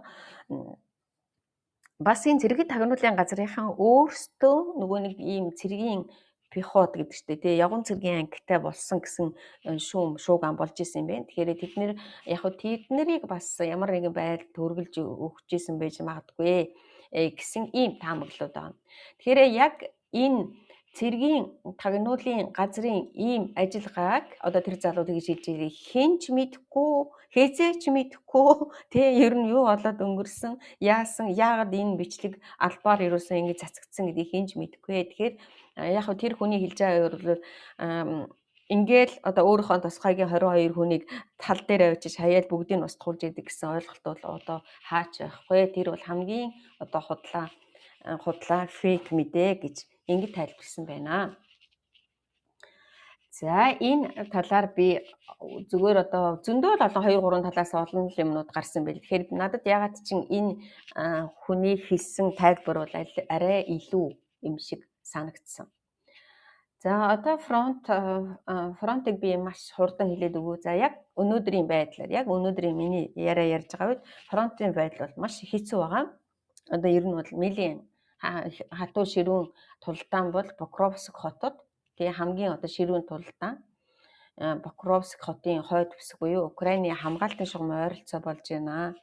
бас энэ цэргийн тагнуулын газрынхан өөрсдөө нөгөө нэг ийм цэргийн пехот гэдэг чинь тий явган цэргийн ангитай болсон гэсэн шүүм шууган болж исэн юм байна. Тэгэхээр тэд нэр яг хөө тэднэрийг бас ямар нэгэн байдал төрөлж өгч исэн байж магадгүй гэсэн ийм таамаглалууд байна. Тэгэхээр яг энэ цэргийн тагнуулын газрын ийм ажиллагааг одоо тэр залуу тэгж хэлж байгаа, хэн ч мэдэхгүй, хэзээ ч мэдэхгүй тий ер нь юу болоод өнгөрсөн, яасан, яагаад энэ бичлэг албаар ерөөсөө ингэж цацагдсан гэдгийг хэн ч мэдэхгүй. Тэгэхээр яг хөө тэр хүний хэлж байгаа бол ингээл одоо өөрийнхөө тусгайгийн 22 хүнийг тал дээр авчиж хаяад бүгдийг нь устгуулж идэг гэсэн ойлголт бол одоо хаач байхгүй. Тэр бол хамгийн одоо худлаа фейк мэдээ гэж ингэж тайлбарласан байна. За энэ талаар би зүгээр одоо зөндөө л олон 2 3 талаас олон л юмнууд гарсан байл. Тэгэхээр надад ягаад чинь энэ хүний хэлсэн тайлбар бол арай илүү юм шиг санагдсан. За одоо фронтыг би маш хурдан хэлээд өгье. За яг өнөөдрийн байдлаар, яг өнөөдрийн миний яриа ярьж байгаа үед фронтын байдал бол маш хэцүү байгаа. Одоо ер нь бол нэлийн хатуу ширүүн тулдаан бол Покровск хотод тэгээ хамгийн одоо ширүүн тулдаан Покровск хотын хойд хэсэг буюу Украины хамгаалтын шугам ойролцоо болж байна.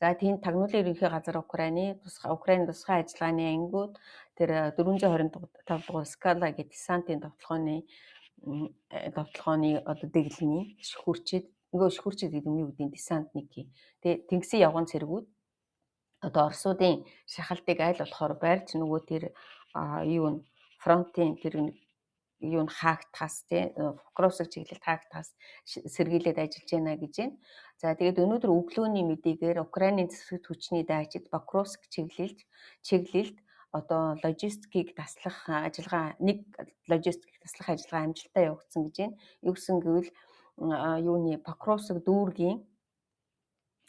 За тэнд тагнуулын ерөнхий газар Украины тусгай ажиллагааны ангиуд тэр 425 дугаар Скала гэх десантын довтолгооны одоо дэглэмийн шүхүрчид нөгөө шүхүрчид гэдэг нь юу гэдэг нь десантник. Тэгээ тэнгисийн явган цэргүүд одоо Оросуудын шахалтыг аль болохоор барьж нөгөө тэр юу н фронтын тэр юу н хаагдахаас тий Покровск чиглэлд хаагдахаас сэргийлээд ажиллаж байна гэж байна. За тэгээд өнөөдөр өглөөний мэдээгээр Украины зэвсэг хүчний дайчид Покровск чиглэлд одоо логистикийг таслах ажиллагаа нэг логистикийг таслах ажиллагаа амжилттай явагдсан гэж байна. Юу гэсэн гэвэл юуны Покровск дүүргийн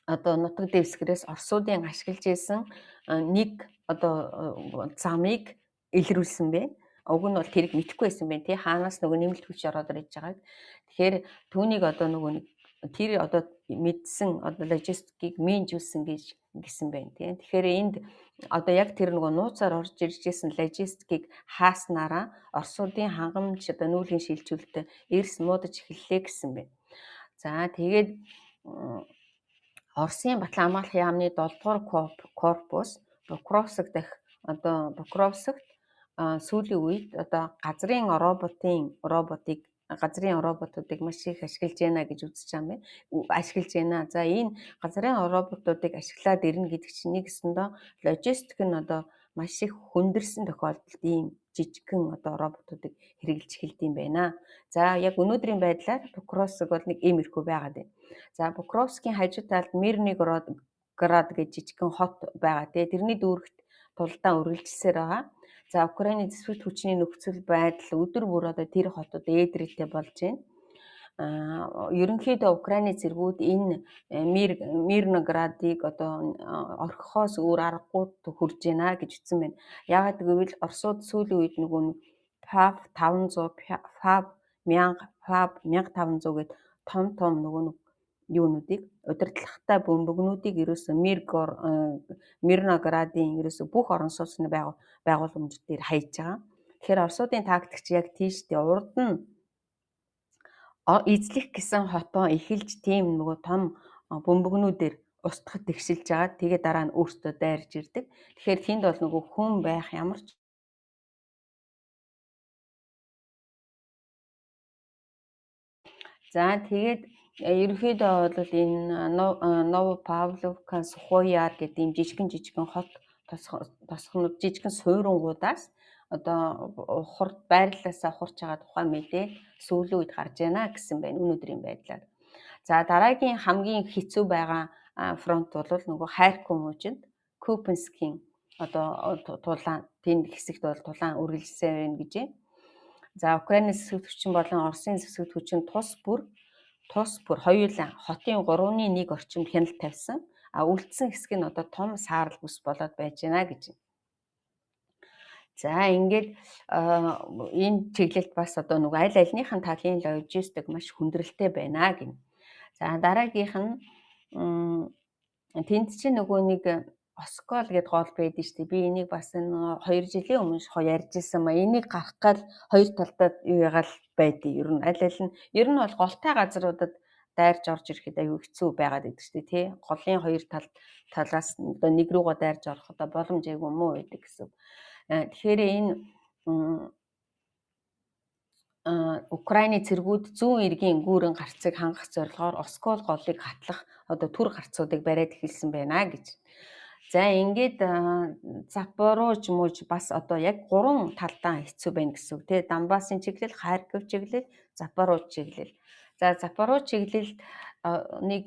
одоо нутаг дэвсгэрээс Оросуудын ашиглаж исэн нэг одоо замыг илрүүлсэн бэ. Уг нь бол тэрийг мэдэхгүй байсан байх тий. Хаанаас нөгөө нэмэлт хүч ороод ирж байгааг. Тэгэхээр түүнийг одоо нөгөө нэг тэр одоо мэдсэн одоо логистикийг менжүүлсэн гэж гисэн байна тий. Тэгэхээр энд одоо яг тэр нөгөө нууцаар орж ирж исэн логистикийг хааснараа Оросуудын хангамж одоо нүүлгийн шилжүүлэлт эрс муудаж эхэллээ гэсэн байна. За тэгээд Оросын Батлан хамгаалах яамны 7 дугаар корпус Покровск дахь одоо Покровскт сүүлийн үед одоо газрын роботыг газрын роботуудыг маш их ашиглаж байна гэж үзэж байгаа юм байна. Ашиглаж байна. За, энэ газрын роботуудыг ашиглаад ирнэ гэдэг чинь нэгсэндээ логистик нь одоо маш их хүндэрсэн тохиолдолд ийм жижигхэн одоо роботуудыг хэрэглэж эхэлдэг юм байна. За, яг өнөөдрийн байдлаар Покровск бол нэг иймэрхүү байгаад байна. За, Покровскийн хажуу талд Мирный Град гэж жижигхэн хот байгаа тий. Тэрний дүүрэгт тулдаан үргэлжилсээр байгаа. За, Украины зэвсэгт хүчний нөхцөл байдал өдөр бүр одоо тэр хотод ээдрэлтэй болж байна. Ерөнхийдөө Украины цэргүүд энэ Мирноградыг одоо орхихоос өөр аргагүй хурж байна гэж хэлсэн байна. Яагаад гэвэл Оросууд сүүлийн үед нөгөө нэг FAB 500, FAB 1000, FAB 1500 гээд том том нөгөө нэг юунуудыг, удирдлагатай бөмбөгнүүдийг ерөөсө Мирноградын ерөөсө бүх орон сууцны байгууламж дээр хаяж байгаа. Тэгэхээр Оросуудын тактик чи яг тийш дээ. Урд нь эзлэх гэсэн хотоо эхэлж тийм нөгөө том бөмбөгнүүдээр устгах тэгшилж байгаа. Тэгээ дараа нь өөртөө дайрж ирдэг. Тэгэхээр тэнд бол нөгөө хүн байх ямар ч. За, тэгээд ерөнхийдөө бол энэ Новопавловка, Сухояр гэдэг ийм жижигэн жижигэн хот тосгонууд, жижигэн суйрангуудаас одоо хурд байрлалаасаа хурж байгаа тухай мэдээ сүүлийн үед гарч байна гэсэн байна өнөөдрийн байдлаар. За, дараагийн хамгийн хэцүү байгаа фронт бол нөгөө Харьков мужинд Купенскийн одоо тулаан, тэнд хэсэгт бол тулаан үргэлжилсэн байна гэж. За, Украины зэвсэг хүчин болон Оросын зэвсэг хүчин тус бүр хоёулаа хотын 3-ны 1 орчимд хяналт тавьсан. А үлдсэн хэсэг нь одоо том саарал бүс болоод байж байна гэж. За, ингээд энэ чиглэлд бас одоо нөгөө аль альныхын талын логистик маш хүндрэлтэй байна гэнэ. За, дараагийнх нь тэнд чинь нөгөө нэг Оскол гэд гол байдаг шүү дээ. Би энийг бас энэ 2 жилийн өмнө ярьж ирсэн ма. Энийг гарах гал хоёр талдаа юу ягаал байдیں۔ Ер нь аль аль нь ер нь бол голтой газруудад дайрж орж ирэхэд аюу хэцүү байгаад байдаг шүү дээ, тий. Голын хоёр талаас одоо нэг рүүгээ дайрж орох одоо боломж айгүй муу байдаг гэсэн. Тэгэхээр энэ Украины цэргүүд зүүн эргийн гүүрэн гарцыг хангах зорилгоор Оскол голыг хатлах одоо түр гарцуудыг бариад эхэлсэн байна гэж. За, ингээд Запорож мууж бас одоо яг гурван талдаа хэцүү байна гэсэн үг тий. Донбассын чиглэл, Харьков чиглэл, Запорож чиглэл. За, Запорож чиглэлд нэг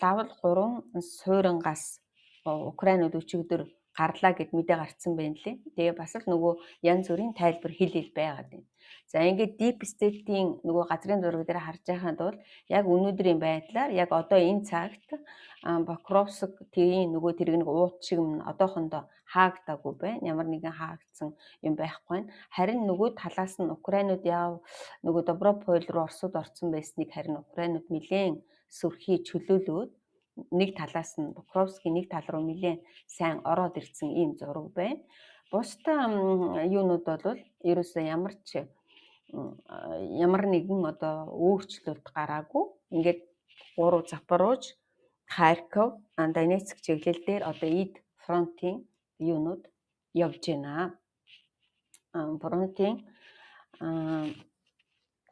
лавл 3 суйрангаас Украинууд өчигдөр гарлаа гэд мэдээ гарцсан байна лээ. Тэгээ бас л нөгөө янз бүрийн тайлбар хэл хэл байгаад байна. За, ингээд Deep State-ийн нөгөө газрын зураг дээр харж байхад бол яг өнөөдрийн байдлаар, яг одоо энэ цагт Покровск тийм нөгөө тэрэг нэг уут шиг юм одоохондоо хаагдаагүй байна. Ямар нэгэн хаагдсан юм байхгүй байна. Харин нөгөө талаас нь Украинууд яав нөгөө Доброполь руу Оросууд орцсон байсныг харин Украинууд нэлээд сүрхий чөлөөлөөд нэг талаас нь Покровскийн нэг тал руу нэлээд сайн ороод ирсэн ийм зураг байна. Бусдаа юунууд бол ерөөсөө ямар ч ямар нэгэн одоо өөрчлөлт гараагүй. Ингээд гурав Запорож, Харьков, Донецк чиглэл дээр одоо эд фронтын юунууд явж байна. Фронтын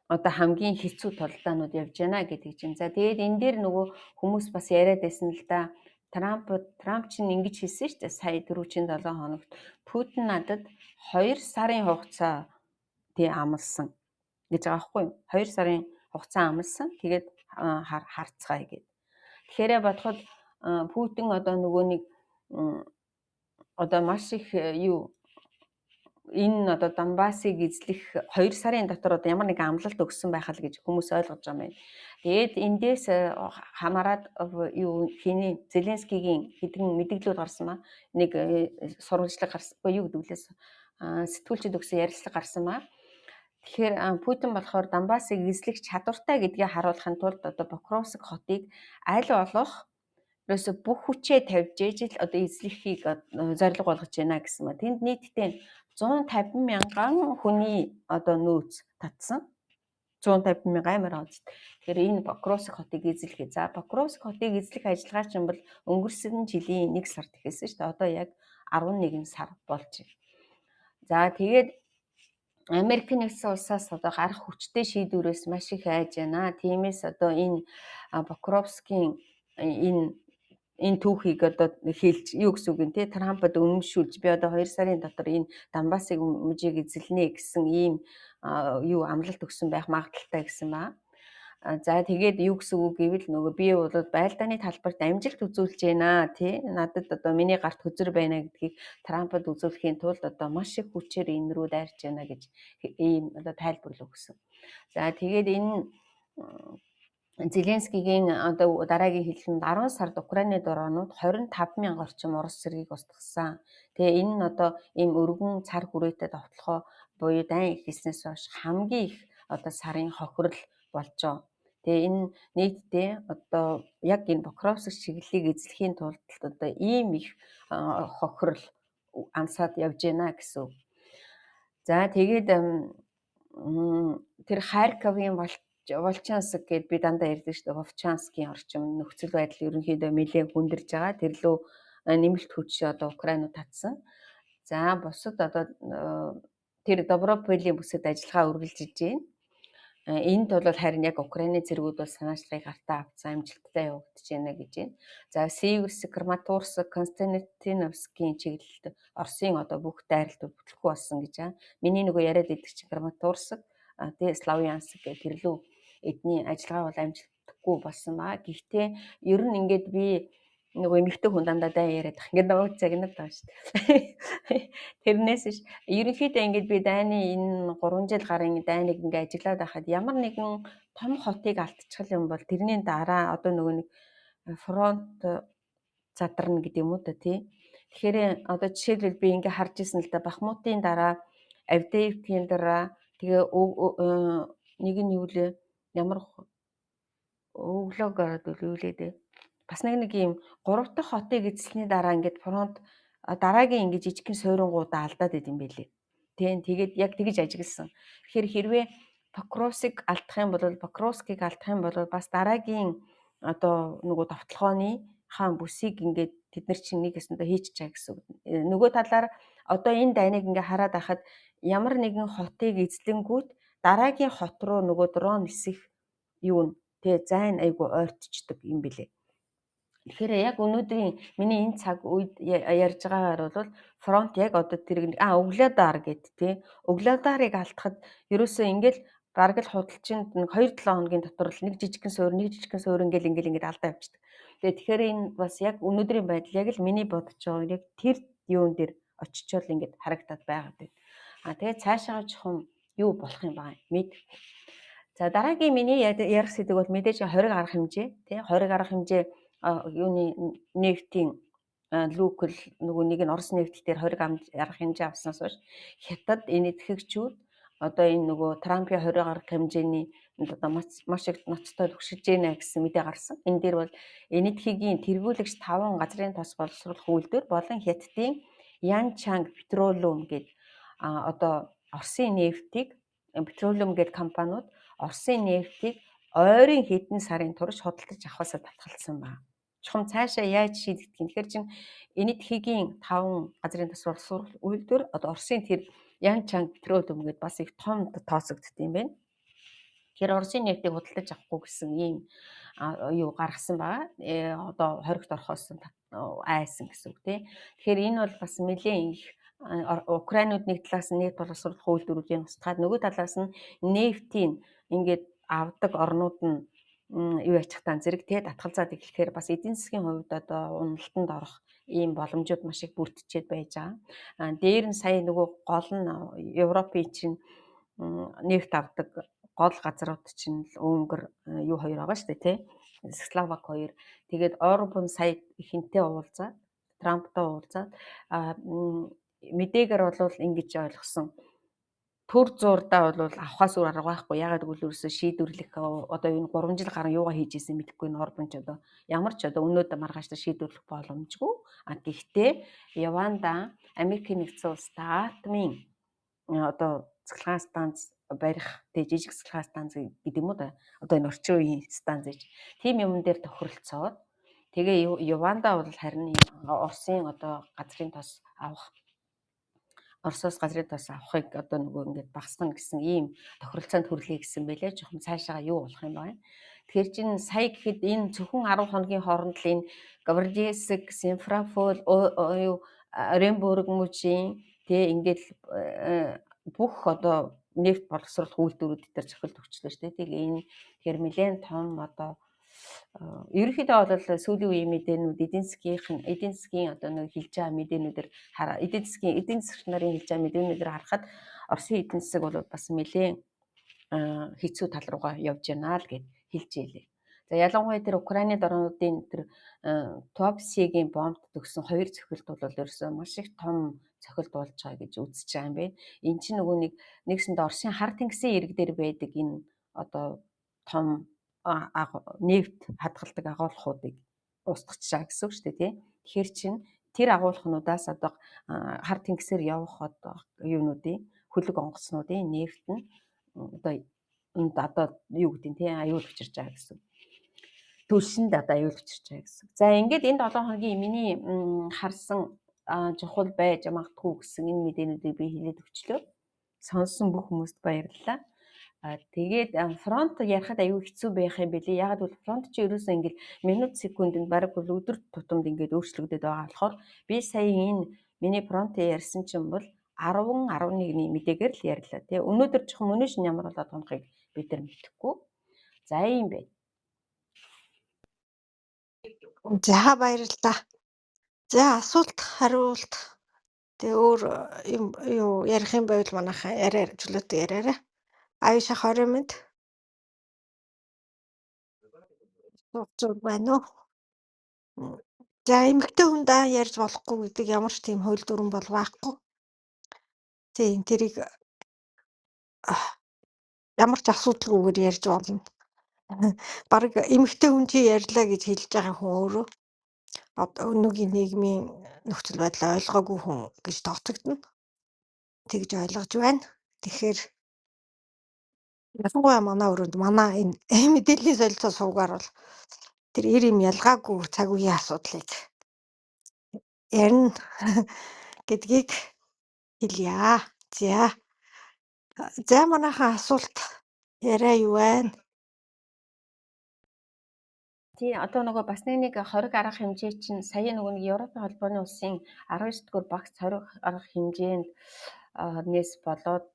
одоо хамгийн хэцүү тулдаанууд явж байна гэдэг чинь. За, тэгээд энэ дээр нөгөө хүмүүс бас яриад байсан л да. Трамп чинь ингэж хэлсэн шүү дээ. Сая түрүүчийн 7 хоногт Путин надад 2 сарын хугацаа тий амласан гэж байгаа байхгүй юу? 2 сарын хугацаа амласан. Тэгээд харцгаая гэд. Тэгэхээр бодоход Путин одоо нөгөө нэг одоо маш их юу энэ одоо Донбассыг эзлэх 2 сарын дотор одоо ямар нэгэн амлалт өгсөн байх л гэж хүмүүс ойлгож байгаа юм байна. Тэгээд эндээс хамаарат юу хиний Зеленскигийн хэдэн мэдээлэлүүд гарсан маа. Нэг сурвалжлага гарсан. Юу гэдэг вүлээс сэтгүүлчид өгсөн ярилцлага гарсан маа. Тэгэхээр Путин болохоор Донбассыг эзлэх чадвартай гэдгийг харуулахын тулд одоо Покровск хотыг аль болох ерөөсө бүх хүчээ тавьж ээж л одоо эзлэхийг зорилго болгож байна гэсэн ба. Тэнд нийтдээ 150 мянган хүний одоо нөөц татсан. 150 мянга аймаар онцд. Тэгэхээр энэ Покровск хотыг эзлэхээ. За, Покровск хотыг эзлэх ажиллагаа чинь бол өнгөрсөн жилийн 1 сард эхэлсэн шүү дээ. Одоо яг 11 сар болж байна. За, тэгээд Америк нэгдсэн улсаас одоо гарах хүчтэй шийдвэрээс маш их айж байна. Тиймээс одоо энэ Покровскийн энэ түүхийг одоо хэлж, юу гэсэн үг юм те, Трампд үнэмшүүлж, би одоо 2 сарын дотор энэ Донбассыг мужийг эзэлнэ гэсэн ийм юу амлалт өгсөн байх магадлалтай гэсэн ба. За, тэгээд юу гэсэн үг гэвэл нөгөө би бол байлдааны талбарт амжилт үзүүлж байна тий, надад одоо миний гарт хөзөр байна гэдгийг Трампд үзүүлэхийн тулд одоо маш их хүчээр энэ рүү дайрч байна гэж ийм одоо тайлбарлав өгсөн. За, тэгээд энэ Зеленскигийн одоо дараагийн хэллэгэнд 10 сард Украины дронууд 25 мянга орчим Орос цэргийг устгасан. Тэгээ энэ нь одоо ийм өргөн цар хүрээтэй довтлогоо буюу дайн эхэлснээс хойш хамгийн их одоо сарын хохирол болж байгаа. Тэгээ энэ нийтдээ одоо яг энэ Покровск чиглэлийг эзлэхийн тулд одоо ийм их хохирол ансаад явж байна гэсэн үг. За, тэгээд тэр Харьковын Волчанск гэд би дандаа ярьдаг шүү дээ. Вовчанскийн орчим нөхцөл байдал ерөнхийдөө нэлээд хүндэрж байгаа. Тэр лөө нэмэлт хүч одоо Украинууд татсан. За, бусад одоо тэр Доброполийн бүсэд ажиллагаа үргэлжлэж байна. Энд бол харин яг Украины цэргүүд бол санаачлагыг гартаа авцсан, амжилттай явагдаж байна гэж байна. За, Сиверск, Краматорск, Константиновскийн чиглэлд Оросын одоо бүх дайралтууд бүтлэхгүй болсон гэж байна. Миний нөгөө яриад идэх чинь Краматорск, тэгээ Славянск гэх тэрлүү эдний ажиллагаа бол амжилтгүй болсон ба. Гэхдээ ер нь ингээд би нөгөө эмэгтэй хүн дандаа дайн яриад ах. Ингээд намайг загнаад байгаа шүү дээ. Тэрнээс ш ерөнхийдөө ингээд би дайны энэ 3 жил гарын дайныг ингээд ажиглаад байхад ямар нэгэн том хотыг алдчихал юм бол тэрний дараа одоо нөгөө нэг фронт задарна гэдэг юм уу та, тий. Тэгэхээр одоо жишээлбэл би ингээд харж исэн л да, Бахмутын дараа, Авдеевкийн дараа, тэгээ нэг нь юу лээ, ямар өглөө гараад юу лээ дээ. Бас нэг нэг ийм гурав дахь хотыг эзлэсний дараа ингээд фронт дараагийн ингээд жижигхэн суйрангуудаа алдаад идэм байлээ. Тийм, тэгээд яг тэгж ажигласан. Тэгэхээр хэрвээ Покровсыг алдах юм бол Покровскийг алдах юм бол бас дараагийн одоо нөгөө довтлогооны хаан бүсийг ингээд тэд нар чинь нэг ёсондоо хийчих чаа гэсэн үг. Нөгөө талаар одоо энэ дайныг ингээ хараад байхад ямар нэгэн хотыг эзлэнгүүт дараагийн хот руу нөгөө дрон нисэх юу н тэгээ зайн айгу ойртчдаг юм билээ. Тэгэхээр яг өнөөдрийн миний энэ цаг үед ярьж байгаагаар бол фронт яг одоо тэр Угледар гэд тий. Угледарыг алдахад ерөөсөө ингээл бараг л худалчинд нэг 2-7 хоногийн дотор л нэг жижигхэн суур, нэг жижигхэн суур ингээл ингээл ингээд алдаа явчихдаг. Тэгээ тэгэхээр энэ бас яг өнөөдрийн байдал яг л миний бодож байгаа яг тэр юун дээр очичоол ингээд харагдаад байгаа гэдэг. А тэгээ цаашаа чухам юу болох юм бэ? Мэд. За, дараагийн миний ярих сэдэв бол мэдээж хориг арга хэмжээ, тий, хориг арга хэмжээ, юуны нефтийн Лукойл, нөгөө нэг нь Орос нефт дээр хориг арга хэмжээ авснаас хойш Хятад энэтхэгчүүд одоо энэ нөгөө Трампын хориг арга хэмжээний одоо маш их ноцтой түгшиж гэнэ гэсэн мэдээ гарсан. Энэ дээр бол энэтхэгийн тэргүүлэгч 5 газрын тос боловсруулах үйлдвэр болон Хятадын Янчанг Petroleum гээд одоо Оросын нефтийг Petroleum гээд компаниуд Оросын нефтийг ойрын хэдэн сарын турш худалдаж авахаасаа татгалцсан байна. Чухам цаашаа яаж шийдэгдэх юм? Тэгэхээр чин энэтхэгийн 5 газрын тос боловсруулах үйлдвэр, одоо Оросын тэр Янчанг Petroleum гээд бас их том тооцогддог юм байна. Тэгэхээр Оросын нефтийг худалдаж авахгүй гэсэн ийм юу гаргасан байгаа. Одоо хоригт орохоос айсан гэсэн үг тий. Тэгэхээр энэ бол бас нэлээд их Украинууд нэг талаас нь нефть боловсруулах үйлдвэрүүдийг устгаад, нөгөө талаас нь нефтийн ингээд авдаг орнууд нь юу ячих таа зэрэг тий татгалзаад эхлэхээр бас эдийн засгийн хувьд одоо уналтанд орох ийм боломжууд маш их бүрдчихэд байж байгаа. А дээр нь сая нөгөө гол нь Европын чинь нефть авдаг гол газрууд чинь Унгар юу хоёр байгаа шүү дээ тий. Словак хоёр. Тэгээд Орбан сая хинтээ уулзаад, Трамптай уулзаад, мэдээгээр бол ингэж ойлгосон. Төр зуурдаа бол авахаас өөр арга байхгүй. Ягаад гэвэл ерөөсөө шийдвэрлэх одоо энэ 3 жил гарan юугаа хийж исэн мэдэхгүй энэ Орбан ч одоо ямар ч одоо өнөөдөр маргааш шийдвэрлэх боломжгүй. А гэхдээ Яванда Америкийн нэгдсэн улстай атомын одоо цахилгаан станц барих тэг жижиг цахилгаан станц гэдэг юм уу да. Одоо энэ орчин үеийн станц гэж. Тийм юмн дээр тохиролцоод тэгээ Юванда бол харин Оросын одоо газрын тос авах Оросоос газрын тос авахыг одоо нөгөө ингээд багасгана гэсэн ийм тохиролцоонд хүрлээ гэсэн байлээ. Жохон цаашаага юу болох юм бэ? Тэгэхээр чин сая гэхэд энэ зөвхөн 10 хоногийн хооронд л энэ Гвардиеск, Симферопол, юу Оренбург мужийн тэгээ ингээд бүх одоо нефть боловсруулах үйлдвэрүүд дээр цохилт өгчлөө шүү дээ. Тэгээ энэ тэгэхээр нэлээд том одоо ерөнхийдөө бол сүүлийн үеийн мэдээнүүд эдийн засгийн одоо нэг хэлж байгаа мэдээнүүдээр эдийн засгийн эдийн засгч нарын хэлж байгаа мэдээнүүдээр харахад Оросын эдийн засаг бол бас нэлээд хэцүү тал руугаа явж байна л гэд хэлж ийлээ. За ялангуяа тэр Украины дорнуудын тэр Туапсигийн бомбд төгсөн хоёр цохилт бол ерөөсөө маш их том цохилт болж байгаа гэж үзэж байгаа юм байна. Эн чинь нөгөө нэг нэгсэнд Оросын хар тэнгисийн ирэг дээр байдаг энэ одоо том нефть хадгалдаг агуулгуудыг устгачаа гэсэн үг шүү дээ тий. Тэгэхээр чин тэр агуулгануудаас одоо хар тэнгисээр явах одоо юунуудын хөлөг онгоцнуудын нефть нь одоо юу гэдэг нь тий аюул учирч байгаа гэсэн. Түлшинд одоо аюул учирч байгаа гэсэн. За ингээд энэ 7 хоногийн миний харсан чухал байж магадгүй гэсэн энэ мэдээнүүдийг би хэлээд өгчлөө. Сонссон бүх хүмүүст баярлалаа. Тэгээд фронт ярихад аюу хэцүү байх юм билээ. Яагаад гэвэл фронт чи ерөөсөө ингээд минут секундэд бараг бол өдөр тутамд ингээд өөрчлөгдөд байгаа болохоор би сая энэ миний фронт ярьсан чинь бол 10 11-ний мэдээгээр л ярьлаа. Тэгээ өнөөдөр жоохон мөнөө шин ямар болоод унахыг бид нар мэдэхгүй. За ийм байна. За баярлалаа. За асуулт хариулт тэгээ өөр юм юу ярих юм байвал манайхаа яриа чөлөөтэй яриарай. Аюушаа 20 минут сууж байна уу? За эмэгтэй хүн даа ярьж болохгүй гэдэг ямар ч тийм хууль дүрэм бол байхгүй. Тийм тэрийг ямар ч асуудалгүйгээр ярьж болно. Бараг эмэгтэй хүн чи ярьлаа гэж хэлж байгаа хүн өөрөө одоо өнөөгийн нийгмийн нөхцөл байдлаа ойлгоогүй хүн гэж тооцогдоно. Тэгж ойлгож байна. Тэгэхээр ялангуяа манай өрөөнд манай энэ мэдээллийн солилцоо суугаар бол тэр эр юм ялгаагүй цаг үеийн асуудлыг ярина гэдгийг хэлье. За. За манайхан асуулт яриа юу байна? Тий, одоо нөгөө бас нэг хориг арга хэмжээ чинь сая нөгөө нэг Европын холбооны улсын 19 дугаар багц хориг арга хэмжээнд нээс болоод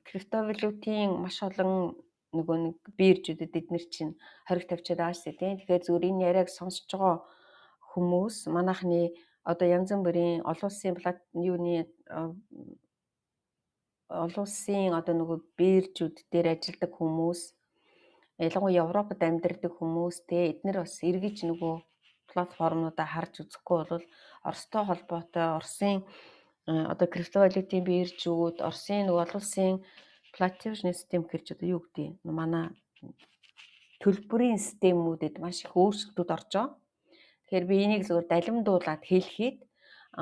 криптовалютын маш олон нөгөө нэг биржүүдэд эднэр чинь хориг тавьчаад байгаа шүү дээ. Тэгэхээр зүгээр энэ яриаг сонсож байгаа хүмүүс манайхны одоо янз бүрийн олон улсын юуны олон улсын одоо нөгөө биржүүд дээр ажилладаг хүмүүс, ялангуяа Европод амьдардаг хүмүүс те эднэр бас эргэж нөгөө платформудаа харж үзэхгүй бол Оростой холбоотой Оросын одоо криптовалютын биржүүд, Оросын нөгөө олон улсын платежный систем гэж одоо юу гэдэг юм манай төлбөрийн системүүдэд маш их өөрчлөлтүүд орж байгаа. Тэгэхээр би энийг зөвхөн далимдуулаад хэлэхэд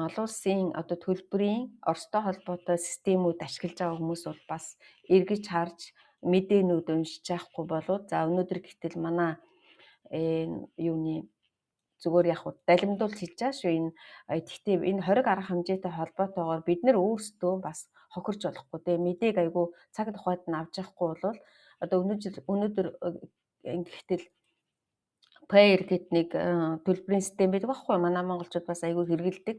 олон улсын одоо төлбөрийн Оростой холбоотой системүүд ашиглаж байгаа хүмүүс бол бас эргэж харж мэдээнүүд уншиж байхгүй болов за өнөөдөр гэтэл манай юуны зүгээр яг далимдуул хийж байгаа шүү энэ. Гэхдээ энэ хориг арга хэмжээтэй холбоотойгоор бид нэр өөрсдөө бас хохирч болохгүй те мэдээг айгу цаг тухайд нь авч явахгүй бол одоо өнөөдөр ингэхтэл Payer гэт нэг төлбөрийн систем байдаг байхгүй манай монголчууд бас айгүй хэрэгэлдэг.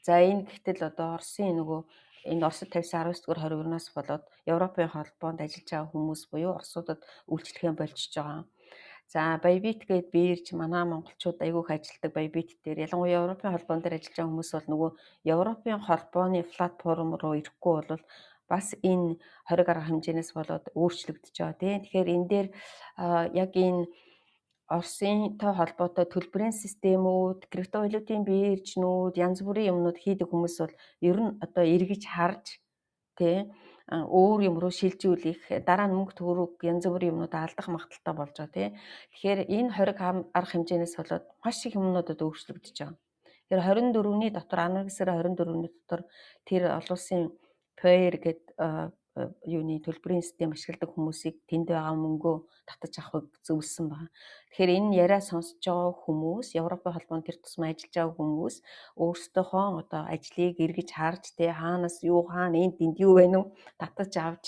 За энэ гэтэл одоо Оросын нөгөө энэ Оросд тавьсан 19 дугаар хоригноос болоод Европын холбоонд ажиллаж байгаа хүмүүс буюу Оросуудад үйлчлэхээ болчихж байгаа. За Bybit гээд бирж манай монголчууд айгүйх ажилладаг Bybit дээр ялангуяа Европын холбоон дээр ажиллаж байгаа хүмүүс бол нөгөө Европын холбооны платформ руу ирэхгүй бол бас энэ хориг арга хэмжээнээс болоод өөрчлөгдөж байгаа тийм. Тэгэхээр энэ дээр яг энэ Оросын-той холбоотой төлбөрийн системүүд, криптовалютын биржнүүд, янз бүрийн юмнууд хийдэг хүмүүс бол ер нь одоо эргэж харж тий өөр юм руу шилжүүлэх, дараа нь мөнгө төгрөг янз бүрийн юмнууд алдах магадлалтай болж байгаа тий. Тэгэхээр энэ хориг арга хэмжээнээс болоод маш их юмнуудад өөрчлөгдөж байгаа. Тэгэхээр 24-ний дотор 11 сарын 24-ний дотор тэр олон улсын Payer гэдэг юуны төлбөрийн систем ашигладаг хүмүүсийг тэнд байгаа мөнгөө татаж авахыг зөвлөсөн байна. Тэгэхээр энэ яриа сонсож байгаа хүмүүс, Европын холбоонд тэр тусмаа ажиллаж байгаа хүмүүс өөрсдийнхөө одоо ажлыг эргэж харж тэ хаанаас юу хаана энд энд юу байна уу татаж авч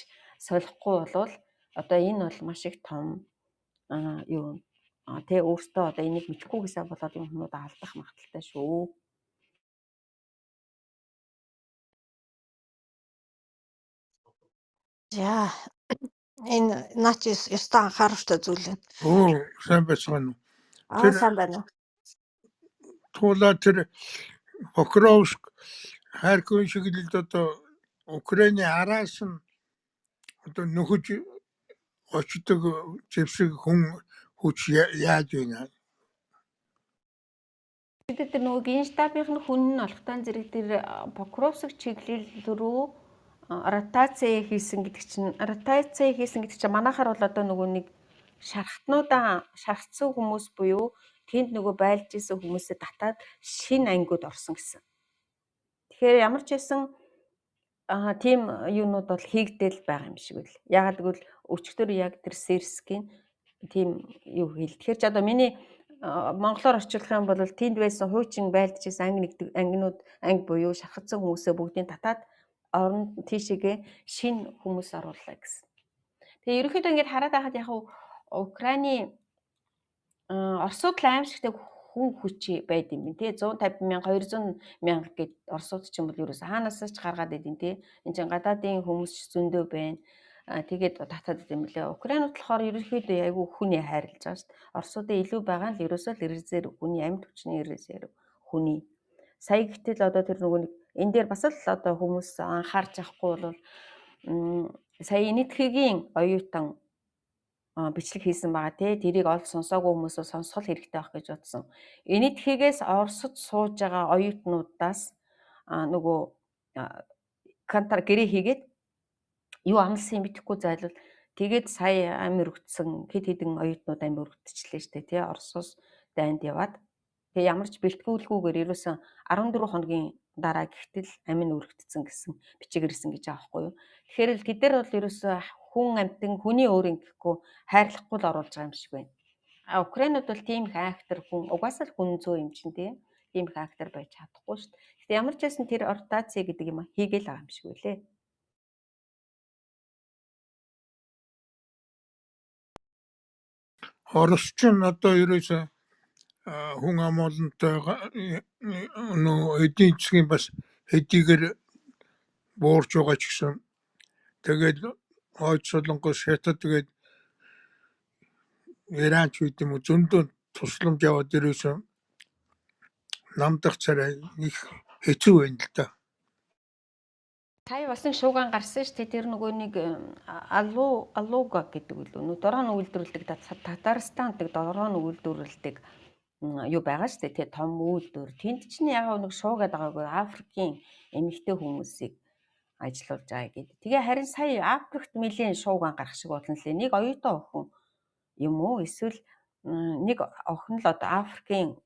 солихгүй болвол одоо энэ бол маш их том юу тэ өөртөө одоо энийг мэдэхгүйгээсээ болоод юм хүмүүд алдах магадлалтай шүү. За энэ наа чи ёстой анхааруултай зүйл байна. Оо, сайн байцгаана уу. Аа Тэр сайн байна уу? туулаа тэр Покровск Харьковын чиглэлд одоо Украины араас нь одоо нөхөж очдог зэвсэг хүн хүч яаж байна? Тэр тэр нөгөө генштабын хүн нь олготон зэрэг тэр Покровск чиглэл рүү ротаци хийсэн гэдэг чинь ротаци хийсэн гэдэг чинь манайхаар бол одоо нөгөө нэг шархтнуудаа шархсан хүмүүс буюу тэнд нөгөө байлж исэн хүмүүсээ татаад шинэ ангиуд орсон гэсэн. Тэгэхээр ямар ч байсан тийм юунууд бол хийгдэл байгаа юм шиг үл. Яагаад гэвэл өчигдөр яг тэр Сэрскийн тийм юу хэл. Тэгэхээр ч одоо миний монголоор орчуулах юм бол тэнд байсан хуучин байлдаж исэн анги нэгдэг ангинууд анги буюу шархагдсан хүмүүсээ бүгдийг татаад орон тийшээгээ шинэ хүмүүс орууллаа гэсэн. Тэгээ ерөнхийдөө ингээд хараад байхад яг Украины Оросууд л аимшигтай хүн хүч байд юм бэ те 150 мянга 200 мянга гэд Оросууд ч юм бол ерөөс хаанаас ч гаргаад идэв те энэ чинь гадаадын хүмүүс ч зөндөө байна. Тэгээд татаад идэв юм лээ. Украинууд болохоор ерөнхийдөө айгүй хүний хайрлаж байгаа шүү дээ. Оросуудын илүү байгаа нь л ерөөсөө л резерв хүний амьд хүчний резерв хүний. Сая гэтэл одоо тэр нөгөө нэг энэ дээр бас л одоо хүмүүс анхаарч авахгүй бол сая Энэтхэгийн оюутан бичлэг хийсэн байгаа тий. Тэрийг олж сонсоогүй хүмүүсөө сонсгол хэрэгтэй байх гэж бодсон. Энэтхэгээс Оросд сууж байгаа оюутнуудаас нөгөө контр гэрээ хийгээд юу амлсан юм мэдэхгүй зайлвал тэгээд сая амь өргөцсөн хэд хэдэн оюутнууд амь өргөтчлээ штэ тий. Оросоос дайнд яваад тэгээ ямар ч бэлтгүүлгүйгээр ерөөсөн 14 хоногийн дараа гэхтэл амь нь өргөтцсөн гэсэн бичиг ирсэн гэж байгаа байхгүй юу. Тэгэхээр л тэд нар бол ерөөсөө хүн амьтан хүний өөрийн гэхгүй хайрлахгүй л оруулж байгаа юм шиг байна. А Украинууд бол тийм их айхтар хүн угаасаа л хүн зөө юм чинь тийм их айхтар байж чадахгүй шүү дээ. Гэтэ ямар ч байсан тэр ротаци гэдэг юм хийгээл байгаа юм шиг үлээ. Орос ч одоо ерөөсөө хүн амуулантай нөө эдийн засгийн бас хэдийгээр буурч байгаа ч гэсэн тэгээд Хойд Солонгос, Хятад тэгээд Иран ч үт юм уу зөндөө тусламж яваад ерөөсөө намдах царай их хэцүү байна л да. Сая бас нэг шууган гарсан шүү дээ. Тэр нөгөө нэг Алу Алуга гэдэг үлээ. Нөө дрон үйлдвэрлэдэг Татарстанд нэг дрон үйлдвэрлэдэг юу байгаа шүү дээ. Тэ том үйлдвэр. Тэнд чинь яг нэг шуугаад байгаагүй Африкийн эмэгтэй хүмүүсийг ажиллуулж байгаа гэдэг. Тэгээ харин сая Африкт нэлийн шууган гарах шиг болно лээ. Нэг оюутан охин юм уу? Эсвэл нэг охин л одоо Африкийн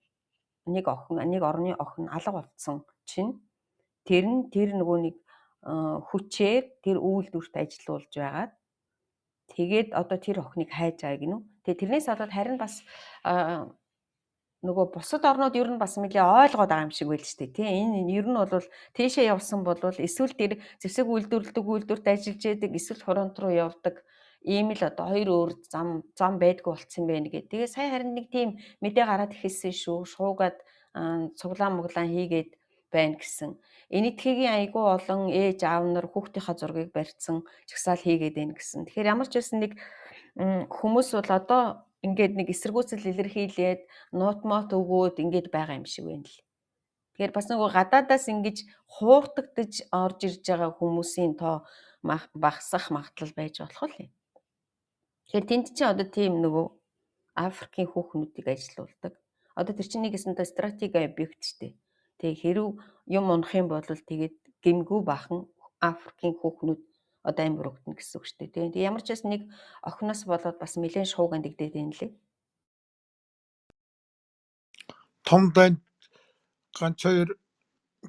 нэг охин, нэг орны охин алга болцсон чинь тэр нь тэр нөгөө нэг хүчээр тэр үйлдвэрт ажиллуулж байгаад тэгээд одоо тэр охиныг хайж байгаа гинүү. Тэгээ тэрнээс болоод харин бас нөгөө бусад орнууд ер нь бас нэлээ ойлгоод байгаа юм шиг байл ч дээ тий. Энэ ер нь бол тийшээ явсан бол эсвэл тэр зэвсэг үйлдвэрлэдэг үйлдвэрт ажиллаж яадаг эсвэл фронт руу явдаг ийм л одоо хоёр өөр зам зам байдгүй болцсон байх гэ. Тэгээ сая харин нэг тийм мэдээ гараад эхэлсэн шүү. Шуугаад цуглаан муглаан хийгээд байна гэсэн. Энэтхэгийн айгүй олон ээж аав нар хүүхдийнхаа зургийг барьцсан жагсаал хийгээд байна гэсэн. Тэгэхээр ямар ч байсан нэг хүмүүс бол одоо ингээд нэг эсэргүүцэл илэрхийлээд нуут мот өгөөд ингээд байгаа юм шиг байна л. Тэгэхээр бас нөгөө гадаадаас ингэж хуурдагдаж орж ирж байгаа хүмүүсийн тоо багасах магадлал байж болох л юм. Тэгэхээр тэнд чинь одоо тийм нөгөө Африкийн хүүхнүүдийг ажилуулдаг. Одоо тэр чинь нэг гэсэнтэй стратеги объект шүү дээ. Тэгээ хэрв юм унах юм бол тэгээд гэмгүй бахан Африкийн хүүхнүүд одоо амь өргөднө гэсэн үг шүү дээ. Тэгээ ямар ч байсан нэг охиноос болоод бас нэлээд шууган дэгдээд байна лээ. Том дайнд ганц хоёр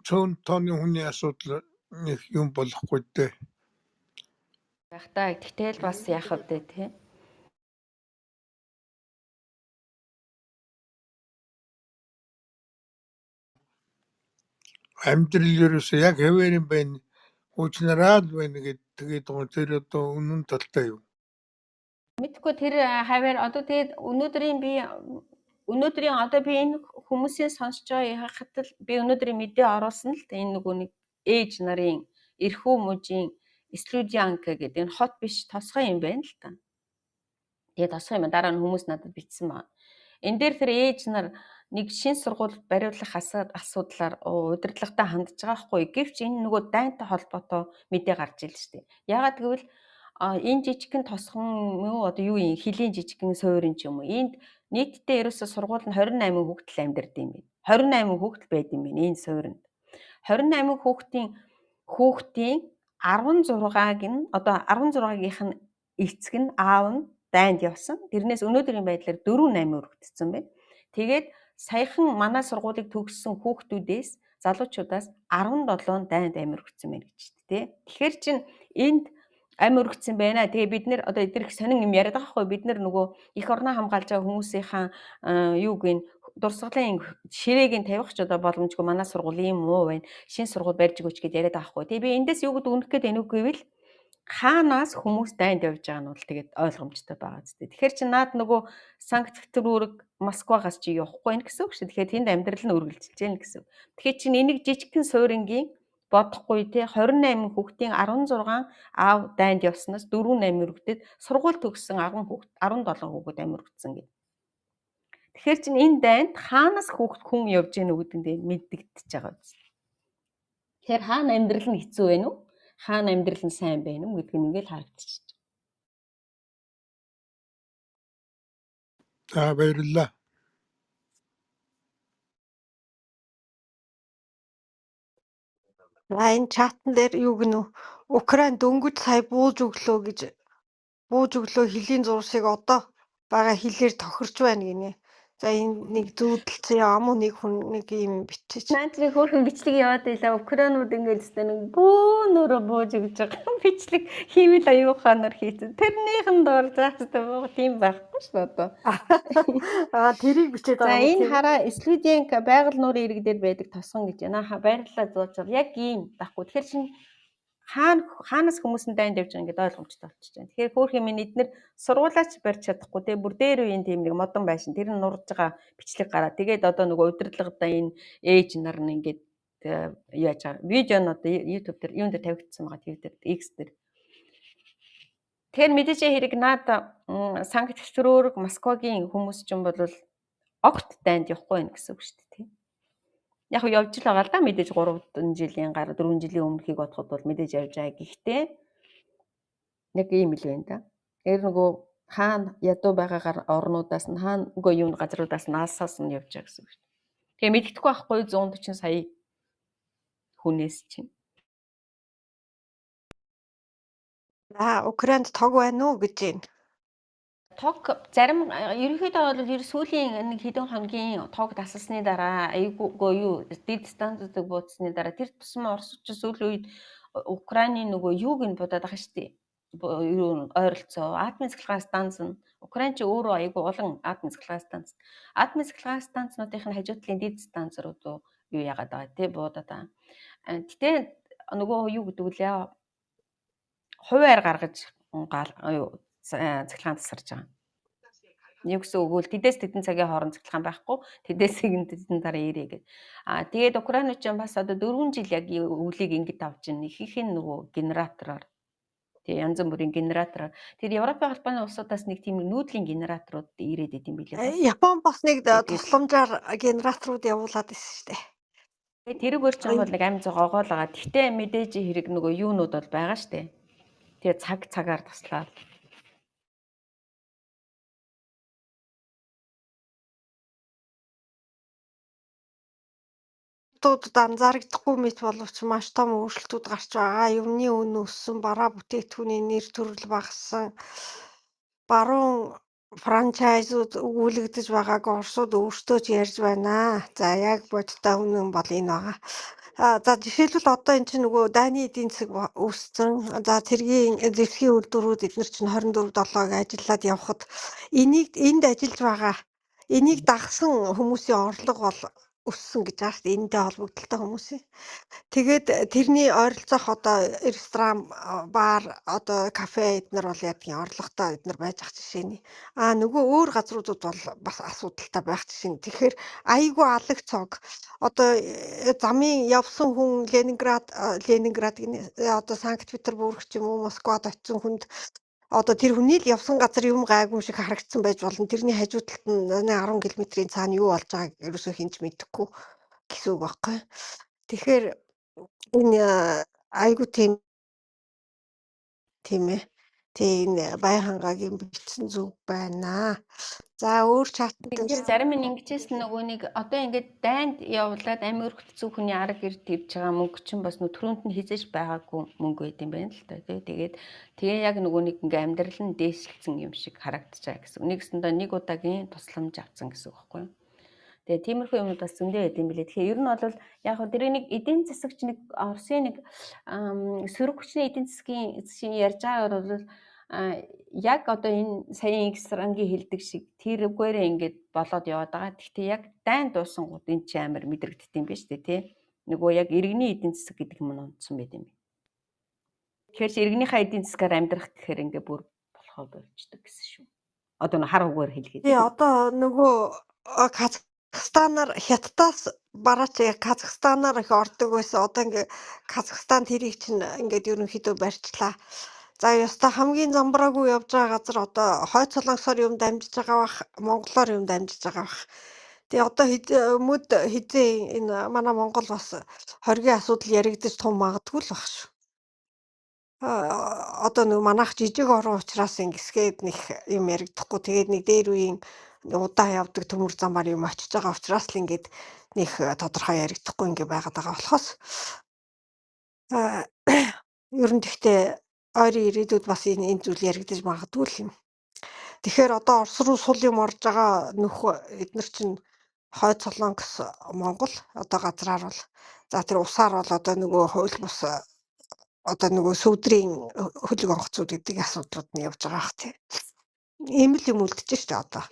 цөөн тооны хүний асуудал нэг юм болохгүй дээ. Байх та. Тэгтэл бас яах вэ те? Амьдрал ерөөсөө яг хэвээр юм байна. Хуучнараа л байна гэд тэгээд байгаа. Тэр одоо үнэн талтай юу? Мэдгүй тэр хаваар одоо тэгээд өнөөдрийн би өнөөдрийн одоо би энэ хүмүүсийн сонсож байгаа яхахад л би өнөөдрийн мэдээ оруулсан л энэ нөгөө нэг ээж нарын эрхүү мужийн Слюдянка гэдэг энэ хот биш тосгон юм байна л та. Тэгээ тосгон юм. Дараа нь хүмүүс надад бичсэн байна. Энэ дээр тэр ээж нар нэг шин сургууль бариулах асуудлаар удирдлагатай хандж байгаа хгүй. Гэвч энэ нөгөө дайнтай холбоотой мэдээ гарч ил шүү дээ. Яагаад гэвэл энэ жижигхэн тосгон юу одоо юу юм хилийн жижигхэн суурин ч юм уу. Энд нийтдээ ерөөсө сургууль нь 28 хүүхэд л амьдард юм байна. 28 хүүхэд байд юм байна энэ суурьнд. 28 хүүхдийн 16-г нь одоо 16-гийнх нь эцэг нь аав нь дайнд явсан. Тэрнээс өнөөдрийн байдлаар 4 8 өргөдсөн байна. Тэгээд саяхан манай сургуулийг төгссөн хүүхдүүдээс залуучуудаас 17 дайнд амь өргөцсөн байна гэж тий. Тэгэхээр чин энд амь өргөцсөн байна. Тэгээ бид нэр одоо эдгээр их сонин юм яриад байгаа хгүй. Бид нэр нөгөө эх орноо хамгаалж байгаа хүмүүсийнхаа юуг ин дурсгалын ширээг нь тавих ч одоо боломжгүй манай сургуулийн муу байна. Шин сургууль барьж өгөөч гэд яриад байгаа хгүй. Тэгээ би эндээс юу гэдэг үнэх гээд байна уу гэвэл хаанаас хүмүүс дайнд явж байгаа нь бол тэгээд ойлгомжтой байгаа зү. Тэгэхээр чи наад нөгөө Санкт Петербург, Москвагаас чи явахгүй байх гэсэн үг шүү. Тэгэхээр тэнд амьдрал нь үргэлжилж байна гэсэн үг. Тэгэхээр чи энийг жижигхэн суурингийн бодохгүй те 28 хүүхдийн 16 аав дайнд явснаас 4 8 өргөдөд сургууль төгссөн 10 хүүхд 17 хүүхэд амь өргөдсөн гэдэг. Тэгэхээр чин энэ дайнд хаанаас хүүхд хүн явж гэнэ үү гэдэг нь мэддэгдэж байгаа биз. Тэгэхээр хаана амьдрал нь хэцүү байна уу? Хаана амьдрал нь сайн байна уу гэдг нь ингээл харагдчихэж. За баярлалаа. За энэ чатан дээр юу гэнэ Украин дөнгөж сая бууж өглөө гэж бууж өглөө хөлийн зурсыг одоо байгаа хилээр тохирч байна гинэ. За энэ нэг зүүдэлсэн ам уу нэг хүн нэг юм бичиж. Наад нэг хөөрхөн бичлэг яваад байлаа. Украинууд ингээд өстэй нэг бөөнөрөө бууж өгч байгаа. Бичлэг хийвэл аюу ханаар хийсэн. Тэрнийх нь доор заастай буу тийм байхгүй шүү одоо. Аа тэрийг бичээд За байгаа юм энэ тийм. хараа Слюдянка байгаль нуурын ирэг дээр байдаг тосгон гэж байна. Байрлалаа зууж байгаа. Яг ийм байхгүй. Тэгэхээр чин хаана хаанаас хүмүүс нь дайнд явж байгаа ингээд ойлгомжтой болчихж байна. Тэгэхээр хөөх юм эднэр сургуулаач барьж чадахгүй те бүр дээр үеийн тийм нэг модон байшин тэр нь нурж байгаа бичлэг гараа. Тэгээд одоо нөгөө удирдлагадаа энэ ээж нар нь ингээд яаж байгаа. Видео нь одоо YouTube дээр юун дээр тавигдсан байгаа TV дээр X дээр. Тэгэхээр мэдээж хэрэг наад Санкт Петербург, Москвагийн хүмүүс ч юм бол огт дайнд явахгүй байх гэсэн үг шүү дээ тийм. Яг нь явж л байгаа л да мэдээж 3 жилийн гаруй 4 жилийн өмнөхийг бодоход бол мэдээж явж байгаа. Гэхдээ нэг ийм л байна да. Тэр нөгөө хаана ядуу байгаагаар орнуудаас нь хаана үгүй юу газруудаас нь алсаас нь явж байгаа гэсэн үг шүү дээ. Тэгээ мэддэхгүй байхгүй 140 сая хүнээс чинь. За Украинд тог байна уу гэж байна. Тог зарим ерөнхийдөө бол ер сүүлийн нэг хэдэн хоногийн тог дасалсны дараа айгүйгүй юу дид станцуудыг буудсны дараа тэр тусам Орос ч сүүлийн үед Украины нөгөө юуг нь будаад байгаа шүү дээ. Юу ойролцоо атомын цахилгаан станц нь Украин ч өөрөө айгүй олон атомын цахилгаан станц. Атомын цахилгаан станцнуудын нь хажуу талын дид станц руу юу яагаад байгаа тий буудаад байгаа. Гэтэ нөгөө юу гэдэг үлээ хувиар гаргаж юу цахилгаан тасарч байгаа. Юу гэсэн үг вэ? Тэдээс тэдэн цагийн хооронд цахилгаан байхгүй. Тэдээс тэдэн дараа ирээ гэд. Аа тэгээд Украинууд ч бас одоо 4 жил яг өвлийг ингэж авч ин ихэнх нь нөгөө генератороор тэгээ янз бүрийн генератороор тэр Европын холбооны улсуудаас нэг тийм нүүдлийн генераторууд ирээд идэм билээ бас. Япон бас нэг Тэгээд тусламжаар генераторууд явуулаад ирсэн шүү дээ. Тэрүүгээр ч юм бол нэг амь зогоогоо л байгаа. Гэхдээ мэдээж хэрэг нөгөө юунууд бол байгаа штэ. Тэгээ цаг цагаар туслаад. Тууд анзаарагдахгүй мэт боловч маш том өөрчлөлтүүд гарч байгаа. Юмны үн өссөн, бараа бүтээгдэхүүний нэр төрөл багассан, баруун франчайзууд өгүүлэгдэж байгааг Оросууд өөрсдөө ч ярьж байна. За яг бодиттой үнэн бол энэ байгаа. За жишээлбэл одоо эн чинь нөгөө дайны эдийн засаг үүссэн. За цэргийн зэвсгийн үйлдвэрүүд эднэр чинь 24/7-г ажиллаад явхад энийг энд ажиллаж байгаа энийг дагсан хүмүүсийн орлого бол өссөн гэж байгаа шүү дээ. Энэтэй холбогдлолтой хүмүүсийн. Тэгээд тэрний ойролцоох одоо ресторан, бар, одоо кафе эднэр бол яадгийн орлоготой эднэр байж ах жишээний. Нөгөө өөр газруудад бол бас асуудалтай байх жишээ. Тэгэхээр аягүй алаг цог одоо замын явсан хүн Ленинград, Ленинград гинэ одоо Санкт Петербург ч юм уу Москвад очисон хүнд одоо тэр хүний л явсан газар юм гайгүй юм шиг харагдсан байж болно. Тэрний хажуу талд нь 10 км-ийн цаана юу болж байгааг ерөөсөө хэн ч мэдэхгүй гэсэн үг байхгүй. Тэгэхээр энэ аягүй тийм тийм ээ. Тий энэ Баян хангагийн бичсэн зүг байна. За өөр чатанд Тэгэхээр зарим нь ингэжээс нөгөө нэг одоо ингээд дайнд явуулаад амь өргөлцсөн хүний арга гэрд ирж байгаа мөнгө чинь бас нөө төрөнд нь хизээж байгаагүй мөнгө байд юм байна л та тий. Тэгээд тэгээ яг нөгөө нэг ингээ амьдрал нь дээшилсэн юм шиг харагдаж байгаа гэсэн. Нэгсэндээ нэг удаагийн тусламж авсан гэсэн үг байхгүй юу? Тэгээ тиймэрхүү юмнууд бас зөндөө байд юм билээ. Тэгэхээр ер нь бол яг хөө тэр нэг эдийн засагч нэг Оросын нэг сөрөг хүчний эдийн засгийн шинэ ярьж байгаагаар бол яг одоо энэ саяын X рангийн хэлдэг шиг тэргээрээ ингээд болоод яваад байгаа. Гэхдээ яг дайн дуусангууд энэ чи амар мэдрэгддэг юм биш үү тий. Нөгөө яг иргэний эдийн засаг гэдэг юм нь унтсан байт юм. Тэгэхээр чи иргэнийхээ эдийн засгаар амьдрах гэхээр ингээ бүр болохоо болчдөг гэсэн шүү. Одоо нэг хар үгээр хэлгээд. Тий одоо нөгөө Казахстанаар Хятадаас бараач Казахстанаар их ордог байсан. Одоо ингээ Казахстан тэрийг чинь ингээд ерөнхийдөө барьчлаа. За ёстой хамгийн замбраагүй явж байгаа газар одоо хойд солонгосоор юм дамжиж байгаа бах, монголоор юм дамжиж байгаа бах. Тэгээ одоо мөд хизээ энэ манай Монгол бас хоригын асуудал яригдаж тун магадгүй л баг шүү. Одоо нэг манайх жижиг орон учраас ингэсгээд нэг юм яригдахгүй. Тэгээд нэг дээр үеийн удаан явдаг төмөр замаар юм очиж байгаа учраас л ингээд нэг тодорхой яригдахгүй ингээ байгаад байгаа болохоос ер нь тэгтээ ойрын ирээдүйд бас энэ зүйл яригдаж магадгүй л юм. Тэгэхээр одоо Орос руу сул юм орж байгаа нөх эднэр чинь хойд Солонгос Монгол одоо газраар бол за тэр усаар бол одоо нөгөө хууль бус одоо нөгөө сүвдрийн хөлөг онгоцууд гэдэг асуудлууд нь явж байгаа бах тий. Ийм л юм үлдэж штэ одоо.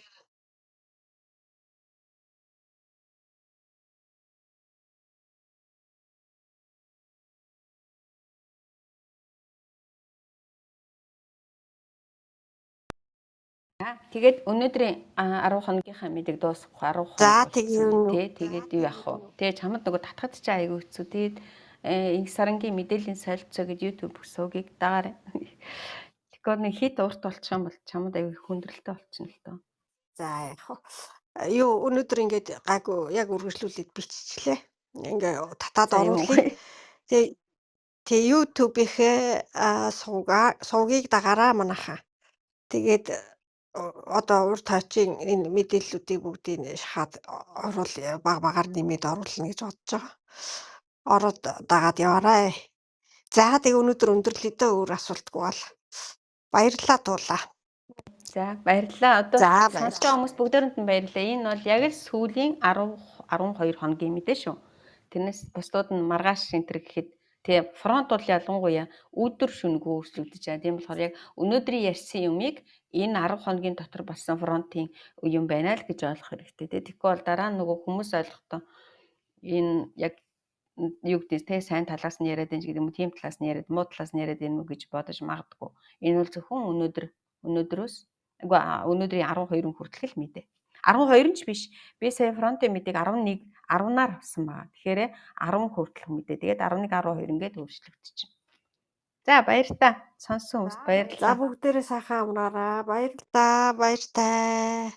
Тэгээд өнөөдрийн 10 хоногийнхаа мэдээг дуусгах 10 хоног За болчихсон тэгвэл тий. Тэгээд юу яах вэ? Тэгээ чамд нөгөө татхад чи айгүй хэцүү. Тэгээд инх сарангийн мэдээллийн солилцоо гэж YouTube суугийг дагаарай. Тэгэхээр нэг хит урт болчих юм бол чамд айгүй хүндрэлтэй болчихно л доо. За яах вэ? Юу өнөөдөр ингээд гайгүй яг үргэлжлүүлээд биччихлээ. Ингээ татаад За юм уу. оруулъя. Тэгээ YouTube-ийнхээ сувгийг дагаараа манайхаа. Тэгээд одоо урт хойчийн энэ мэдээллүүдийг бүгдийг шахаад оруул баг багаар нэмээд оруулна гэж бодож байгаа. Ороод дагаад яваарай. За тэгээ өнөөдөр өндөрлөе дөө өөр асуултгүй бол. Баярлалаа туулаа. За баярлалаа. Одоо За сонсож баярлалаа. байгаа хүмүүс бүгдээрэнд нь баярлалаа. Энэ бол яг л сүүлийн 10 12 хоногийн мэдээ шүү. Тэрнээс бусдууд нь маргааш энэ төр гэхэд тий фронт бол ялангуяа өдөр шөнөгүй өөрчлөгдөж байгаа. Тийм болохоор яг өнөөдрийн ярьсан юмыг энэ 10 хоногийн дотор болсон фронтын юм байна л гэж ойлгох хэрэгтэй. Тий. Тэгэхгүй бол дараа нь нөгөө хүмүүс ойлгохдоо энэ яг юу гэдэг те сайн талаас нь яриад энэ гэдэг юм уу тийм талаас нь яриад муу талаас нь яриад энэ мүү гэж бодож магадгүй. Энэ бол зөвхөн өнөөдрөөс үгүй өнөөдрийн 12 хүртэлх л мэдээ. 12 ч биш. Би сая фронтын мэдээг 11 10-аар авсан байгаа. Тэгэхээр 10 хүртэлх мэдээ. Тэгээд 11 12 ингээд өөрчлөгдөж. За баяр та. Сонссон хүмүүст За баярлалаа. бүгдээрээ сайхан амраарай. Баярлалаа. Баяртай.